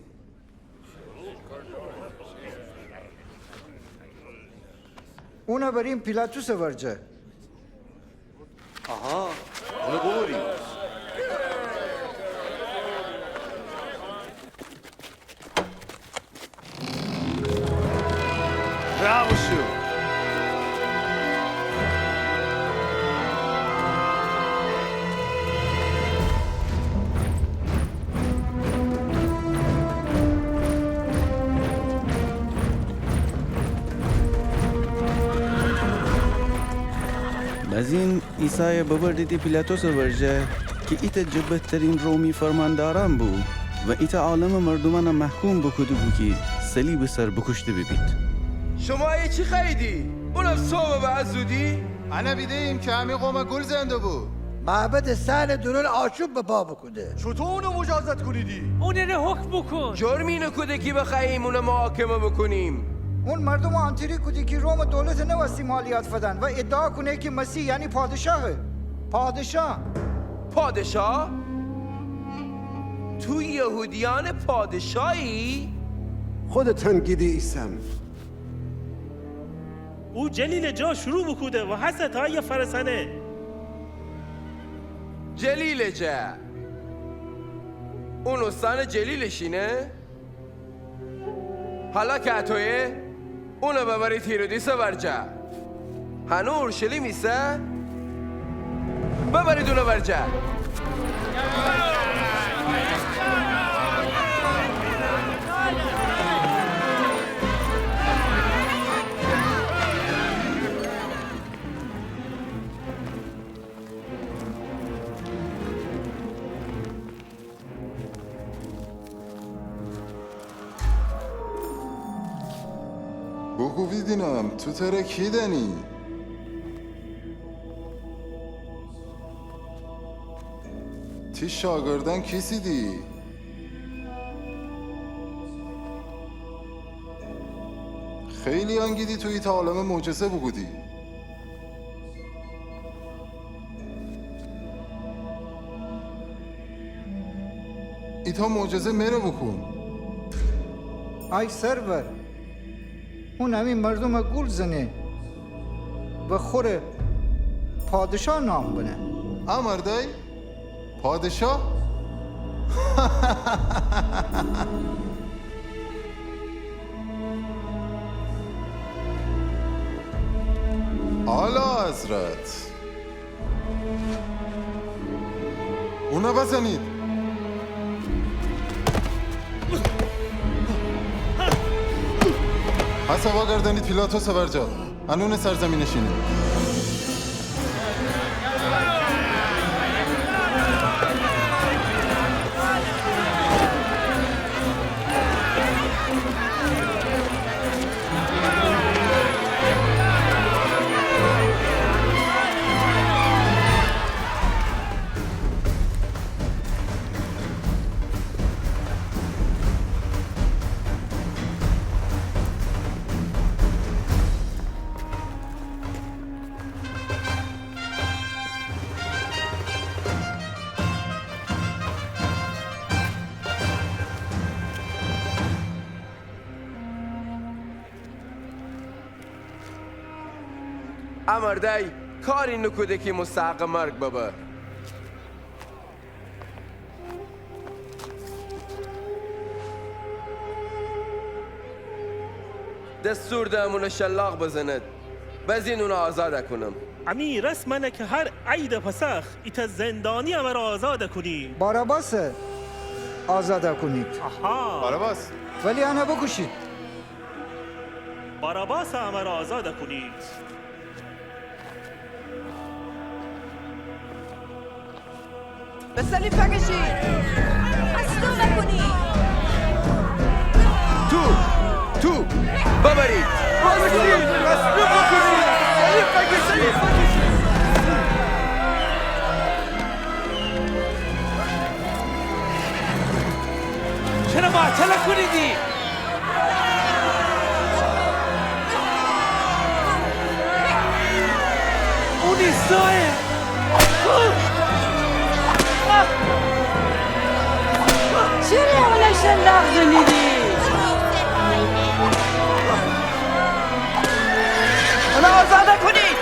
اونه بریم پیلاطسٚ ورجه. آها، اونه بوبریم. رها بوشو. بزین عیسایَ ببردیدی پیلاطسٚ ورجه کی ایتأ جٚه بدترین رومی فرماندارأن بو و ایتأ عالمٚ مردومأنَ محکوم بوکوده‌بو کی صلیبٚ سر بوکوشته بیبید. شما ایه چی خوأییدی؟ اونم صبحٚ به ا زودی؟ انَ بیده‌ییم کی امی قومَ گول زئندوبو. معبدٚ صحنٚ دورون آشوب به پا بوکوده. چوطو اونَ مجازات کونیدی؟ اونٚ ره حکم بوکون. جرمی نوکوده کی بخوأییم اونَ محاکمه بوکونیم. اون مردومَ آنتری کوده کی رومٚ دولتَ نوأستی مالیات فدن و ادعا کونه کی مسیح یعنی پادشاهه. پادشاه. پادشاه؟ تو یهودیأنٚ پادشاهی؟ خودتان گیدی ایسم. او جلیلٚ جا شروع بوکوده و هسه تا ایه فأرسأنه. جلیلٚ جا؟ اون استانٚ جلیل شینه؟ حالا کی اطویه، اونَ ببرید هیرودیسٚ ورجه. هنو اورشلیم ایسه، ببرید اونٚ ورجه. بوگو بیدینم، تو تره کی دأنی؟ تی شاگردأن کیسیدی؟ خیلی‌یأن گیدی تو ایتأ عالمه معجزه بوکودی. ایتأ معجزه مره بوکون. ای سرور، اون امی مردومَ گول زنه و خوره پادشاه نام بنه. ا مردأی پادشاه؟ اعلی‌حضرت، اونَ بزنید. هسه وأگردأنید پیلاطسٚ ورجه. انونٚ سرزیمین شینه. ا مردأی کاری نوکوده کی مستحقٚ مرگ ببه. دستور دهم اونَ شلاق بزند، بزین اونَ آزاد کونم. امی رسم انه که هر عید پسخ ایتأ زندانی امره آزاد کونید. باراباسه آزاد کونید. آها. باراباس. ولی انه بکوشید. باراباس امره آزاد کونید. به صلیب بکشید. مصلوب بکنید. تو، تو، ببرید. بکشید. مصلوب بکنید. صلیب بکشید. صلیب بکشید. چره معطل کونیدی؟ اون عیسایه. چره اونه شلاق زنیدی؟ اونه آزاد کونید.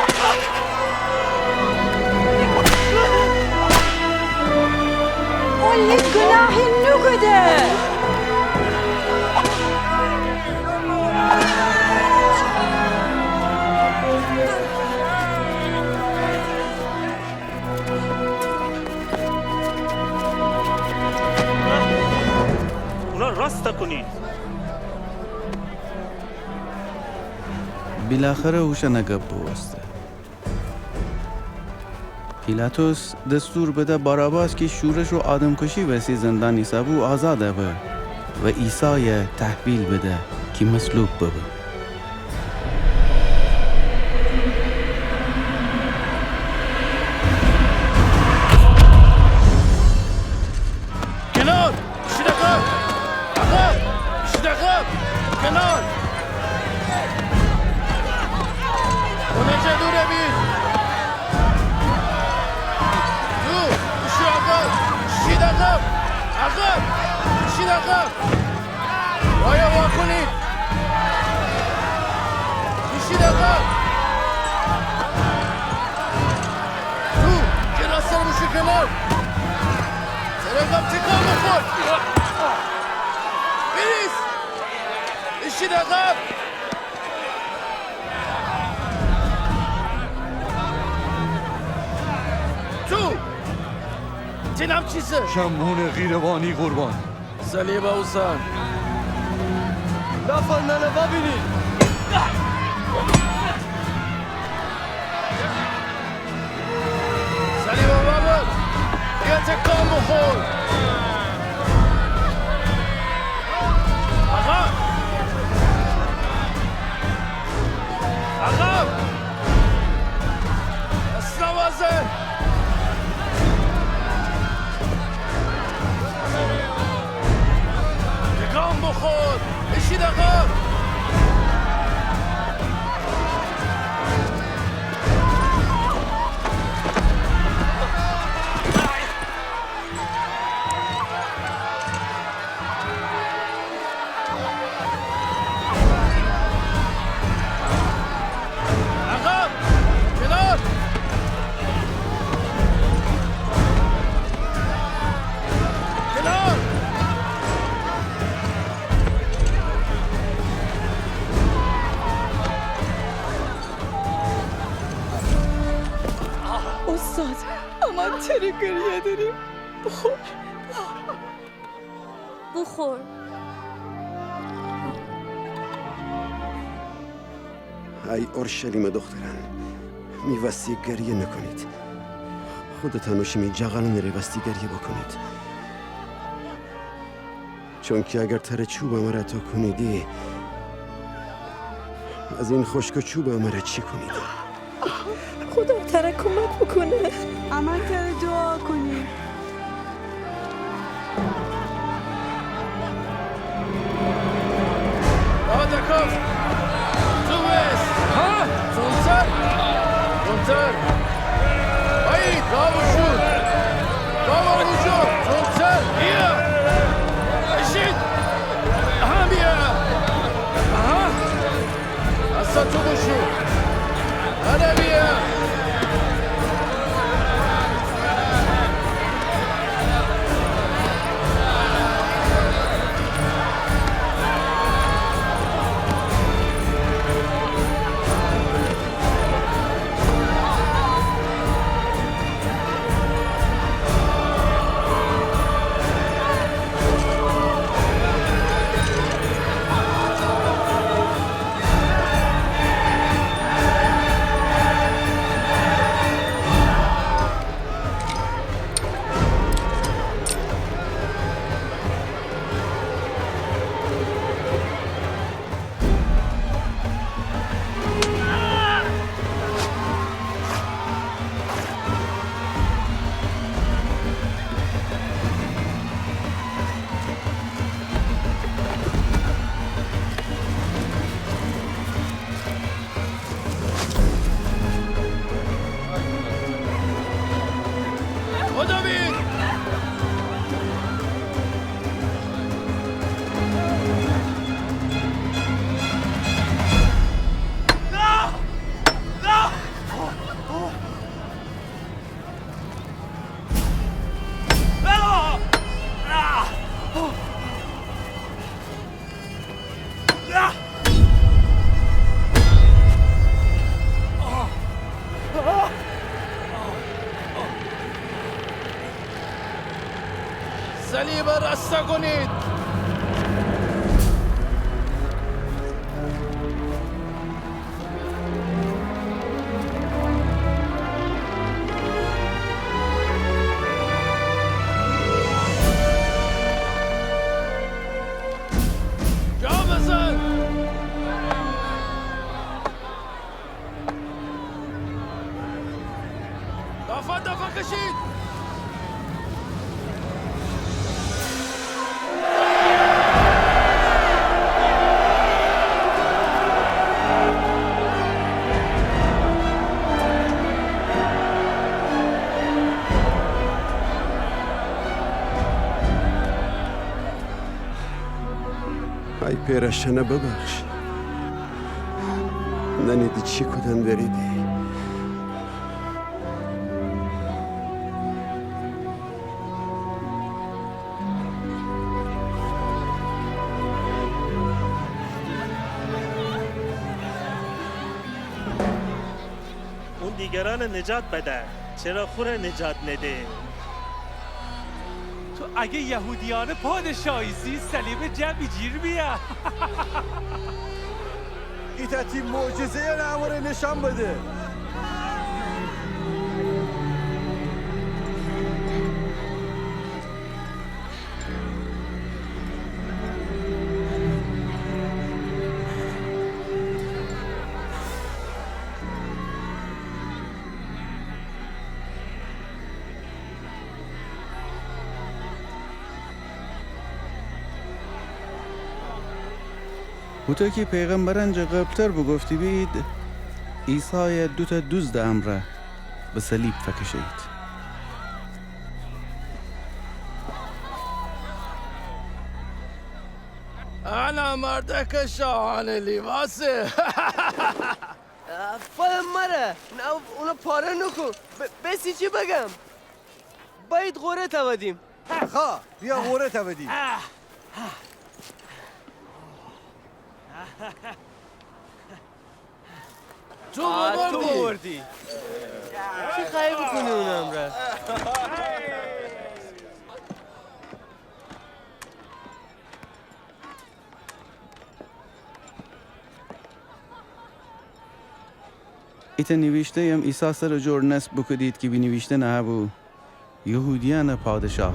اون هیچ گناهی نوکوده. اونا راست کونید. بالاخره اوشانه گب بوسته. پیلاطس دستور بده باراباس کی شورش و آدمکشی وسی زندان ایسه‌بو آزاد به و عیسای تحویل بده کی مصلوب ببه. کنار! ایشید عقب! عقب! ایشید عقب! کنار! اونجه دور بید! دور! ایشید عقب! ایشید عقب! عقب! ایشید عقب! وای، وا کونید! ایشید عقب! تو، کنار سر بوشو کنار! سر عقب تکان بخور! بریز! ایشید عقب! تو! تینم چیسه؟ شمعون قیروانی قربان. صلیب اوسان. لافندانه ببینید. صلیب ببر. بیا تکان بخور. آقا. آقا. اصلا واضح. تکان بخور. ایشید عقب. عقب! کنار! کنار! استاد، امان تره گریه داریم. بخور. بخور. ای اورشلیم دختران، می وستی گریه نکونید. خودتان و شیمی جغلانٚ ره وستی گریه بوکونید. چونکی اگر تره چوب امره تکونیدی، از این خوشک چوب امره چی کونیدی؟ خدا تره کمک بوکونه. امان تره دوعا کونیم. آقا دکف. تو بس. ها؟ تندتر. تندتر. ای، راه بوشو. راه بوشو. تندتر. بیا. ایشید. ها، بیا. آها. اسه تو بوشو. هله بیا. صلیب راستا کنید. جا بزن. دافا دافا کشید. ای پئر، اشانه ببخش. ننیدی چی کودن دریدی. اون دیگرانه نجات بده، چرا خوره نجات نده؟ تو اگه یهودیانه پادشاه ایسی، صلیبه جا بیجیر بیه. ایتأ تی معجزه‌یه امره نشان بده. هوطو کی پیغمبرأن جه قبلتر بوگفته بید، عیسایه دوتأ دوزدٚ امرأ به صلیب فکشه‌یید. انه مردکٚ شاهانه لیباسه. اه، فدم مره. نه، اونه پاره نوکون. ب-، بسی چی بگم؟ بأیید غوره تودیم. خا، بیا غوره تودیم. تو آه، تو ببردی. ببردی. چی خوأیی بوکونی اون امرأ؟ ایتأ نیویشته‌یم عیسی سرٚ جور نصب بوکودید کی بینیویشته نهه‌بو: یهودیأنٚ پادشاه.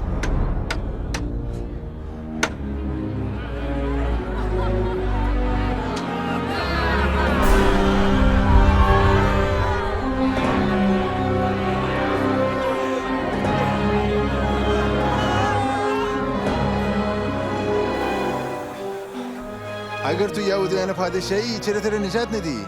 اگر تو یهودیأنٚ پادشاهی، چره تره نجات ندی؟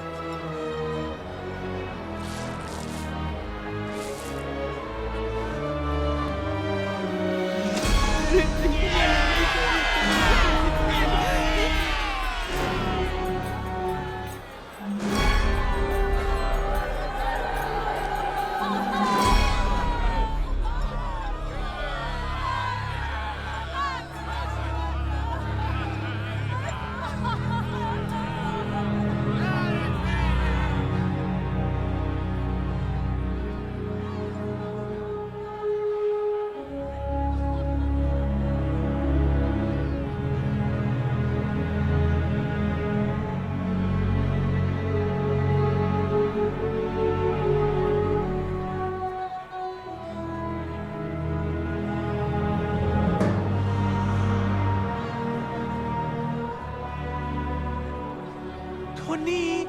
تو نی؟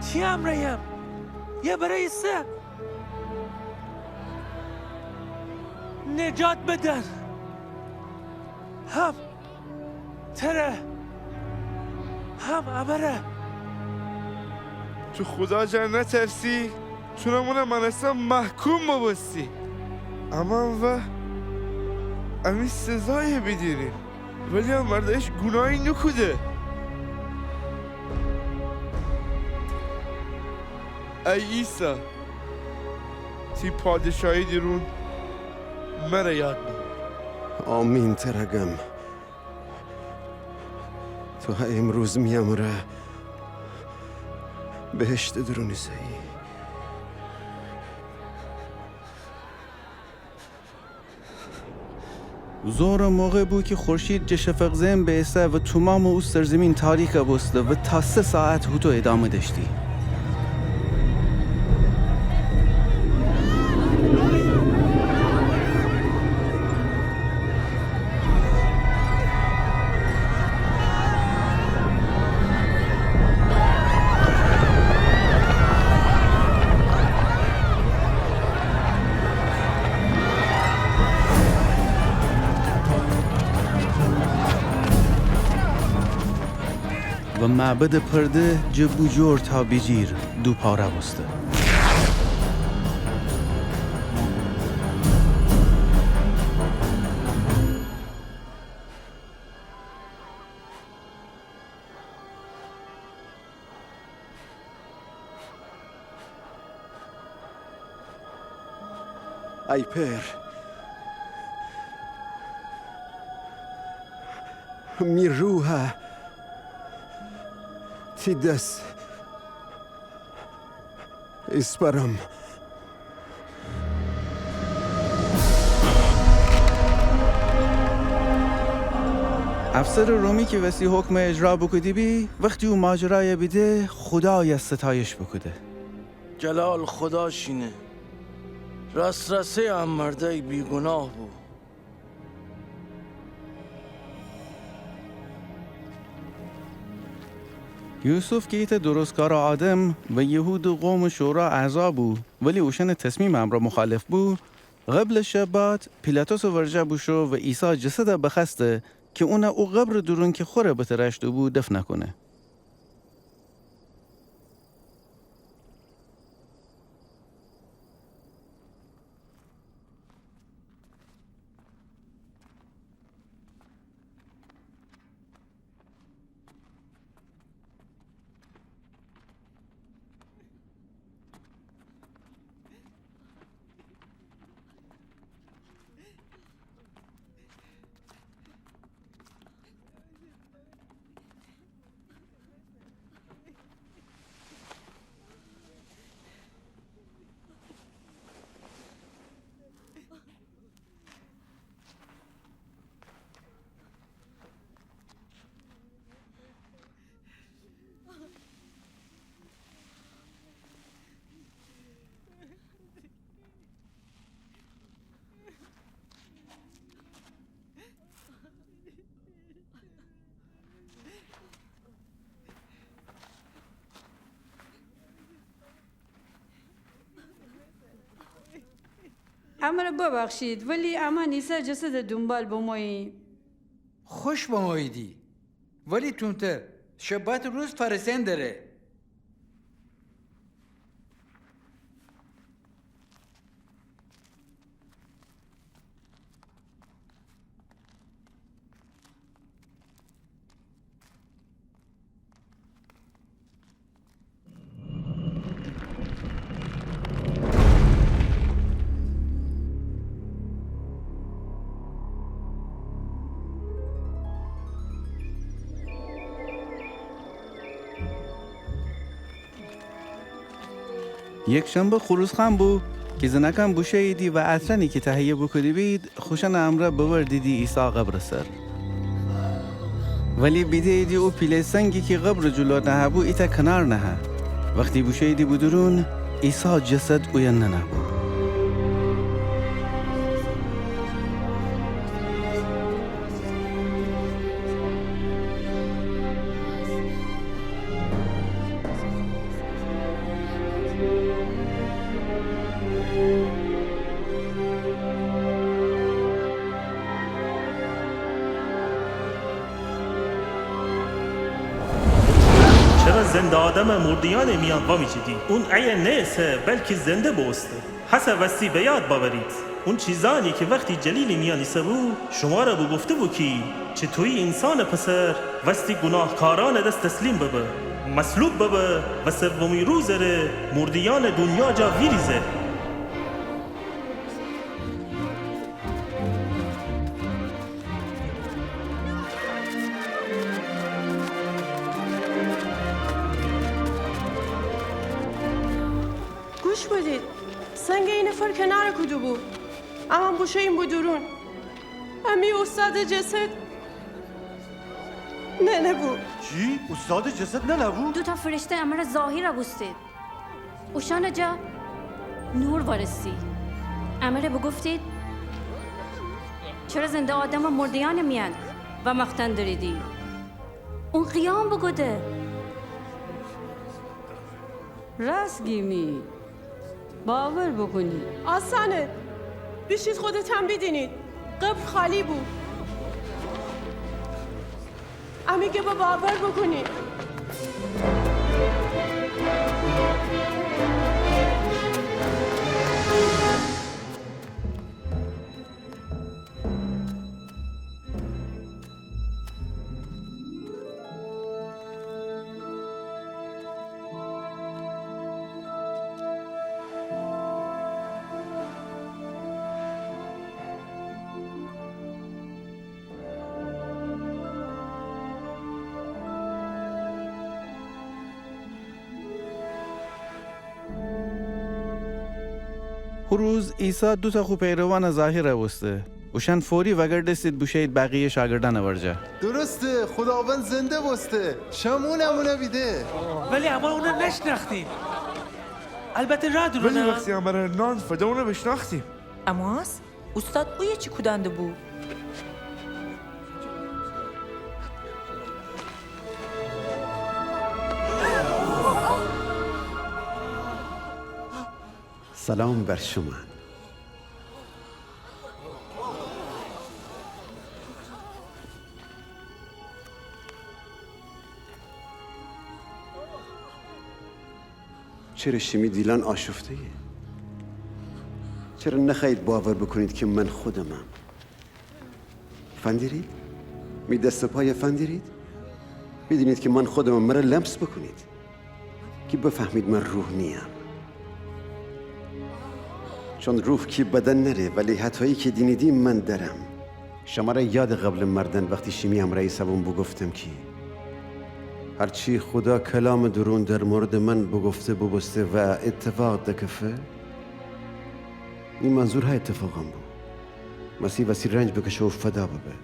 تی امرأیم. یا برای ایسه نجات بدن. هم تره، هم امره. تو خودا جا نترسی؟ چون امون مأنستن محکوم بوبوستی. اما و امی سزای بیدینیم. ولی ا مرد هیچ گوناهی نوکوده. ای عیسی، تی پادشاهی درون مره یاد بأور. آمین تره گم. تو امروز می امرأ بهشتٚ درون ایسه‌یی. ظهرٚ موقع بو کی خورشید جٚه شفق زئن بئسه و تومامٚ او سرزیمین تاریکَ بوسته و تا سه ساعت هوطو ادامه دأشتی. و معبدٚ پرده جٚه بوجور تا بیجیر دو پاره بوسته. ای پئر، می روحَ تی دس ایسپرم. افسرٚ رومی کی وسی حکمَ اجرا بوکوده بی، وختی او ماجرایَ بیده، خودایَ ستایش بوکوده. جلال خدا شینه. راست‌راسته‌یی ا مردأی بی‌گوناه بو. یوسف کی ایتأ درستکارٚ آدم و یهودٚ قومٚ شورا اعضا بو، ولی اوشأنٚ تصمیمٚ امرأ مخالف بو، قبلٚ شبات پیلاطسٚ ورجه بوشو و عیسی جسدَ بخوأسته کی اونَ او قبرٚ دورون کی خوره بتراشته بو دفن کونه. امرَ ببخشید، ولی امأن عیسی جسدٚ دونبال بموییم. خوش بموییدی، ولی تونتر، شباتٚ روز فأرسئن دره. یکشنبه خروس‌خوأن بو کی زنأکأن بوشوییدی و عطرأنی کی تهیه بوکوده‌بید خوشأنٚ امرأ ببردیدی عیسی قبرٚ سر. ولی بیده‌ییدی او پیله سنگی کی قبرٚ جلو نهه‌بو ایتأ کنار نهه. وختی بوشوییدی بودورون، عیسی جسد اویه ننه‌بو. چره زنده آدمَ مرده‌یأنٚ میأن وأمیجیدی؟ اون ایه نه‌ایسه، بلکی زنده بوسته. هسه وستی به یاد بأورید اون چیزأنی کی وختی جلیلٚ میأن ایسه‌بو، شومأرَ بوگفته‌بو کی چطویی اینسانٚ پسر وستی گوناهکارأنٚ دس تسلیم ببه، مصلوب ببه و سومی روزٚ ره مرده‌یأنٚ دونیا جا ویریزه. گوش بدید، سنگَ ای نفر کنار کوده‌بو. امأن بوشوییم بودورون. امی اوستادٚ جسد ننه بو. چی؟ اوستادٚ جسد ننه بو؟ دوتأ فرشته امره ظاهر بوستید. اوشأنٚ جا نور وأرسی. امره بوگفتید، چره زنده آدمَ مرده‌یأنٚ میأن وأمأختن دریدی؟ اون قیام بوکوده. راست گیمی. باور بوکونید. آسانه. بیشید خودتان بیدینید. قبر خالی بو. امی گبَ باور بوکونید. هو روز عیسی دوتأ خو پیروأنَ ظاهر بوسته. اوشأن فوری وأگردستید بوشویید بقیه شاگردأنٚ ورجه. درسته، خوداوند زنده بوسته. شمعونٚ امونَ بیده. ولی اما اونَ نشنأختیم. البته رأ دورون. ولی وختی امره نان فده اونَ بیشنأختیم. امواس اوستاد اویه چی کودأن دبو؟ سلام بر شومأن. چره شیمی دیلأن آشفته‌یه؟ چره نخوأیید باور بوکونید کی من خودمم؟ فندیرید؟ می دست و پایَ فندیرید؟ بیدینید کی من خودمم، مره لمس بوکونید کی بفهمید من روح نییم. چون روح کی بدن نره، ولی هتایی کی دینیدی من درم. شمره یاده قبلٚ مردن وختی شیمی امرأ ایسا بوم بوگفتم کی هرچی خودا کلامٚ دورون در موردٚ من بوگفته بوبوسته و ایتفاق دکفه، می منظور ها ایتفاقأن بو. مسیح وسی رنج بکشه و فدا ببه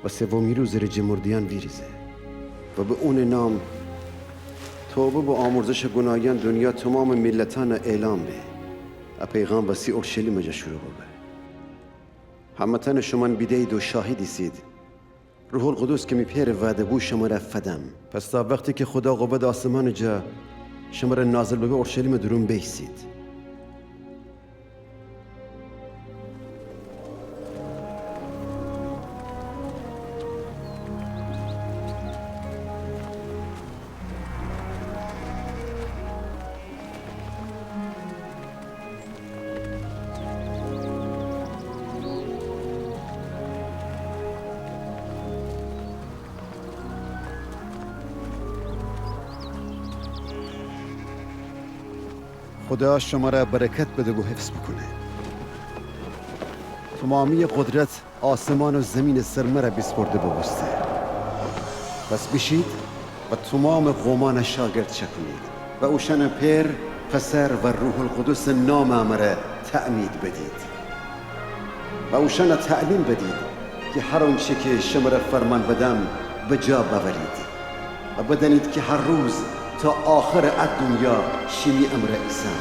و سومی روزٚ ره جٚه مرده‌یأن ویریزه و به اونٚ نام توبه و آمرزشٚ گوناهیأن دونیا تومامٚ میلتأنَ اعلام به. ا پیغام وسی اورشلیمٚ جا شروع ببه. همه‌تأنَ شومأن بیده‌یید و شاهد ایسید. روح‌القدس کی می پئرٚ وعده بو شمره فدم. پس تا وختی کی خودا قوت آسمانٚ جا شمره نازل ببه، اورشلیمٚ دورون بیسید. خودا شمره برکت بده و حفظ بوکونه. تومامییٚ قدرت آسمان و زیمینٚ سر مره بیسپرده بوبوسته. پس بیشید و تومامٚ قومأنَ شاگرد چأکونید و اوشأنَ پئر، پسر و روح‌القدسٚ نامٚ امره تعمید بدید و اوشأنَ تعلیم بدید کی هر اونچی کی شمره فرمان بدم بجا بأورید. و بدأنید کی هر روز تا آخرٚ ا دونیا شیمی امرأ ایسم.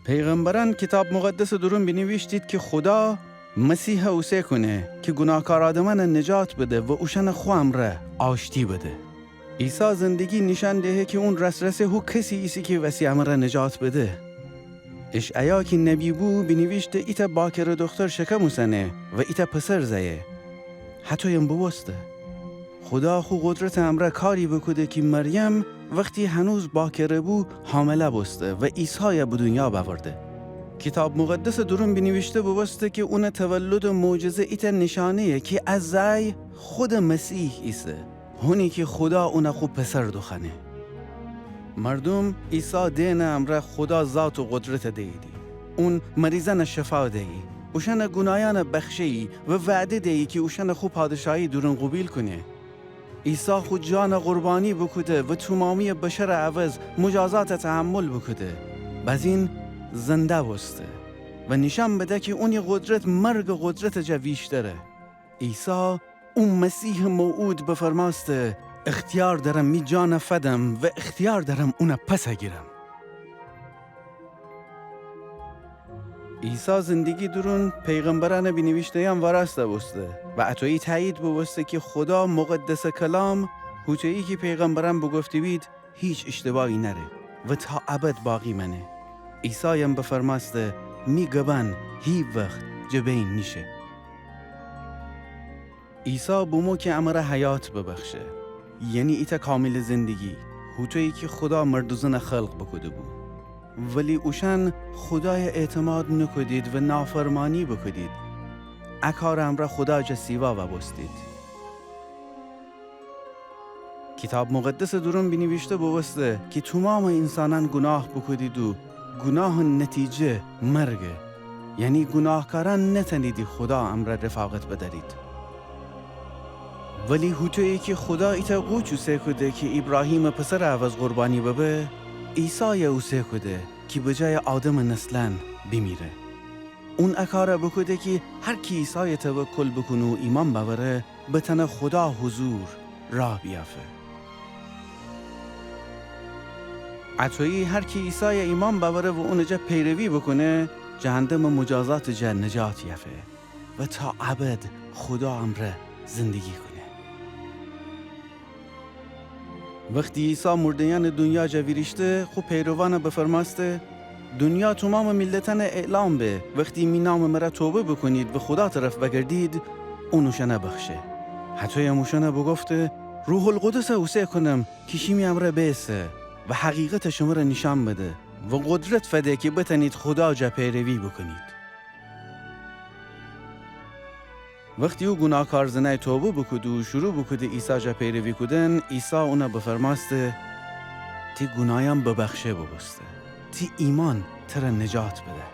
پیغمبرأن کیتاب مقدسٚ دورون بینیویشتید کی خودا مسیحَ اوسه کونه کی گوناهکار آدمأنَ نجات بده و اوشأنَ خو امرأ آشتی بده. عیسی زندگی نیشأن دهه کی اون رس‌رسه هو کسی ایسه کی وسی امرأ نجات بده. اشعیا کی نبی بو بینیویشته ایتأ باکره دوختر شکم اوسنه و ایتأ پسر زأیه. هطویم بوبوسته. خودا خو قدرتٚ امرأ کاری بوکوده کی مریم وختی هنوز باکره بو حامله بوسته و عیسایَ به دونیا بأورده. کیتاب مقدسٚ دورون بینیویشته بوبوسته کی اونٚ تولدٚ معجزه ایتأ نیشأنه‌یه کی ا زأی خودٚ مسیح ایسه، هونی کی خودا اونَ خو پسر دوخوأنه. مردوم عیسی دئنٚ امرأ خودا ذات و قدرتَ دییدی. اون مریضأنَ شفا دیی، اوشأنٚ گوناهیأنَ بخشه‌یی و وعده دیی کی اوشأنَ خو پادشاهی دورون قوبیل کونه. عیسی خو جانَ قربانی بوکوده و تومامی‌یٚ بشرٚ عوض مجازاتَ تحمل بوکوده. بزین زنده بوسته و نیشأن بده کی اونی قدرت مرگٚ قدرتٚ جا ویشتره. عیسی، او مسیحٚ موعود بفرمأسته: اختیار دأرم می جانَ فدم و اختیار دأرم اونَ پس گیرم. عیسی زندگی دورون پیغمبرأنٚ بینیویشته‌یأن وأرأسته بوسته و اطویی تأیید بوبوسته کی خودا مقدسٚ کلام، هوطویی کی پیغمبرأن بوگفته‌بید، هیچ اشتباهی نأره و تا ابد باقی مأنه. عیسایم بفرمأسته: می گبأن هیوخت جٚه بین نیشه. عیسی بومو کی امرأ حیات ببخشه، یعنی ایتأ کاملٚ زندگی، هوطویی کی خودا مرد و زنَ خلق بوکوده‌بو. ولی اوشأن خودایَ اعتماد نوکودید و نافرمانی بوکودید. ا کارٚ امرأ خودا جا سیوا وأبوستید. کیتاب مقدسٚ دورون بینیویشته بوبوسته کی تومامٚ اینسانأن گوناه بوکودید و گوناهٚ نتیجه مرگه. یعنی گوناهکارأن نتأنیدی خودا امرأ رفاقت بدأرید. ولی هوطویی کی خودا ایتأ قوچ اوسه کوده کی ایبراهیمٚ پسرٚ عوض قربانی ببه، عیسایَ اوسه کوده کی به جایٚ آدمٚ نسلأن بیمیره. اون ا کارَ بوکوده کی هر کی عیسایَ توکل بوکونه و ایمأن بأوره، بتأنه خودا حضور راه بیأفه. اطویی هر کی عیسایَ ایمأن بأوره و اونٚ جا پیروی بوکونه، جهندمٚ مجازاتٚ جا نجات یأفه و تا ابد خودا امرأ زندگی کونه. وختی عیسی مرده‌یأنٚ دونیا جا ویریشته، خو پیروانَ بفرمأسته: دونیا تومامٚ میلتأنَ اعلام به، وختی می نامٚ مرأ توبه بوکونید و خودا طرف وأگردید، اون اوشأنَ بخشه. هطویم اوشأنَ بوگفته: روح‌القدسَ اوسه کونم کی شیمی امرأ بیسه و حقیقتَ شمره نیشأن بده و قدرت فده کی بتأنید خودا جا پیروی بوکونید. وختی او گوناهکار زنأی توبه بوکوده و شروع بوکوده عیسی جا پیروی کودن، عیسی اونَ بفرمأسته: تی گوناهیأن ببخشه بوبوسته. تی ایمأن ترَ نجات بده.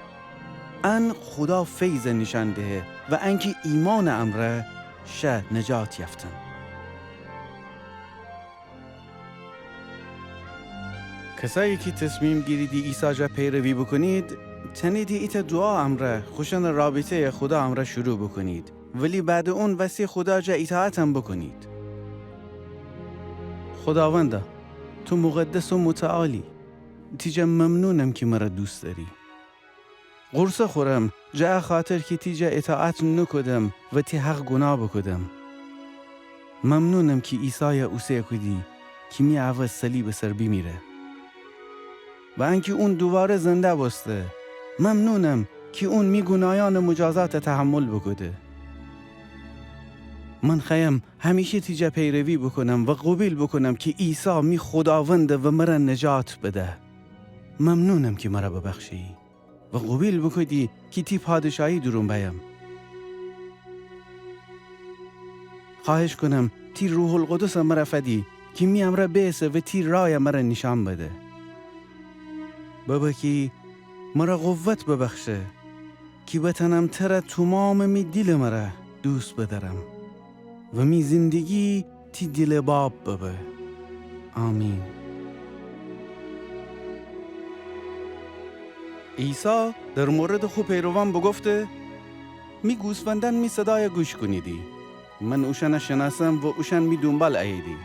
ان خودا فیضَ نیشأن دهه و انکی ایمأنٚ امرأ شه نجات یأفتن. کسأیی کی تصمیم گیریدی عیسی جا پیروی بوکونید، تأنیدی ایتأ دوعا امرأ خوشأنٚ رابطه‌یَ خودا امرأ شروع بوکونید، ولی بعدٚ اون وستی خودا جا ایطاعتم بوکونید. خوداوندا، تو مقدس و متعالی، تی جا ممنونم کی مرَ دوست دأری. غورصه خورم، جٚه ا خاطر کی تی جا ایطاعت نوکودم و تی حق گوناه بوکودم. ممنونم کی عیسایَ اوسه کودی کی می عوض صلیبٚ سر بیمیره و انکی اون دوواره زنده بوسته. ممنونم کی اون می گوناهیأنٚ مجازاتَ تحمل بوکوده. من خوأیم همیشه تی جا پیروی بوکونم و قوبیل بوکونم کی عیسی می خوداونده و مرَ نجات بده. ممنونم کی مرَ ببخشه‌یی و قوبیل بوکودی کی تی پادشاهی دورون بأیم. خوأهش کونم تی روح‌القدسَ مرَ فدی کی می امرأ بیسه و تی رایَ مرَ نیشأن بده. ببه کی مرَ قوت ببخشه کی بتأنم ترَ تومامٚ می دیلٚ مره دوست بدأرم و می زندگی تی دیلٚ باب ببه. آمین. عیسی در موردٚ خو پیروان بوگفته: می گوسفندأن می صدایَ گوش کونیدی. من اوشأنَ شنأسم و اوشأن می دونبال اییدی.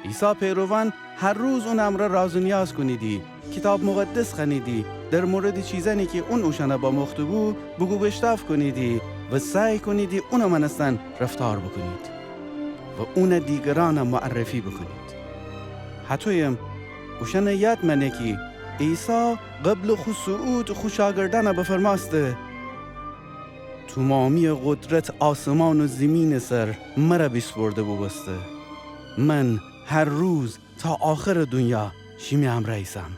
عیسی پیروان هر روز اونٚ امرأ راز و نیاز کونیدی، کیتاب مقدس خوأنیدی، در موردٚ چیزأنی کی اون اوشأنَ باموخته‌بو بوگو بشتاو کونیدی و سعی کونیدی اونٚ مأنستن رفتار بوکونید و اونَ دیگرأنَ معرفی بوکونید. هطویم اوشأنَ یاد مأنه کی عیسی قبلٚ خو صعود خو شاگردأنَ بفرمأسته: تومامی‌یٚ قدرت آسمان و زیمینٚ سر مرَ بیسپرده بوبوسته. من هر روز تا آخرٚ دونیا شیمی امرأ ایسم.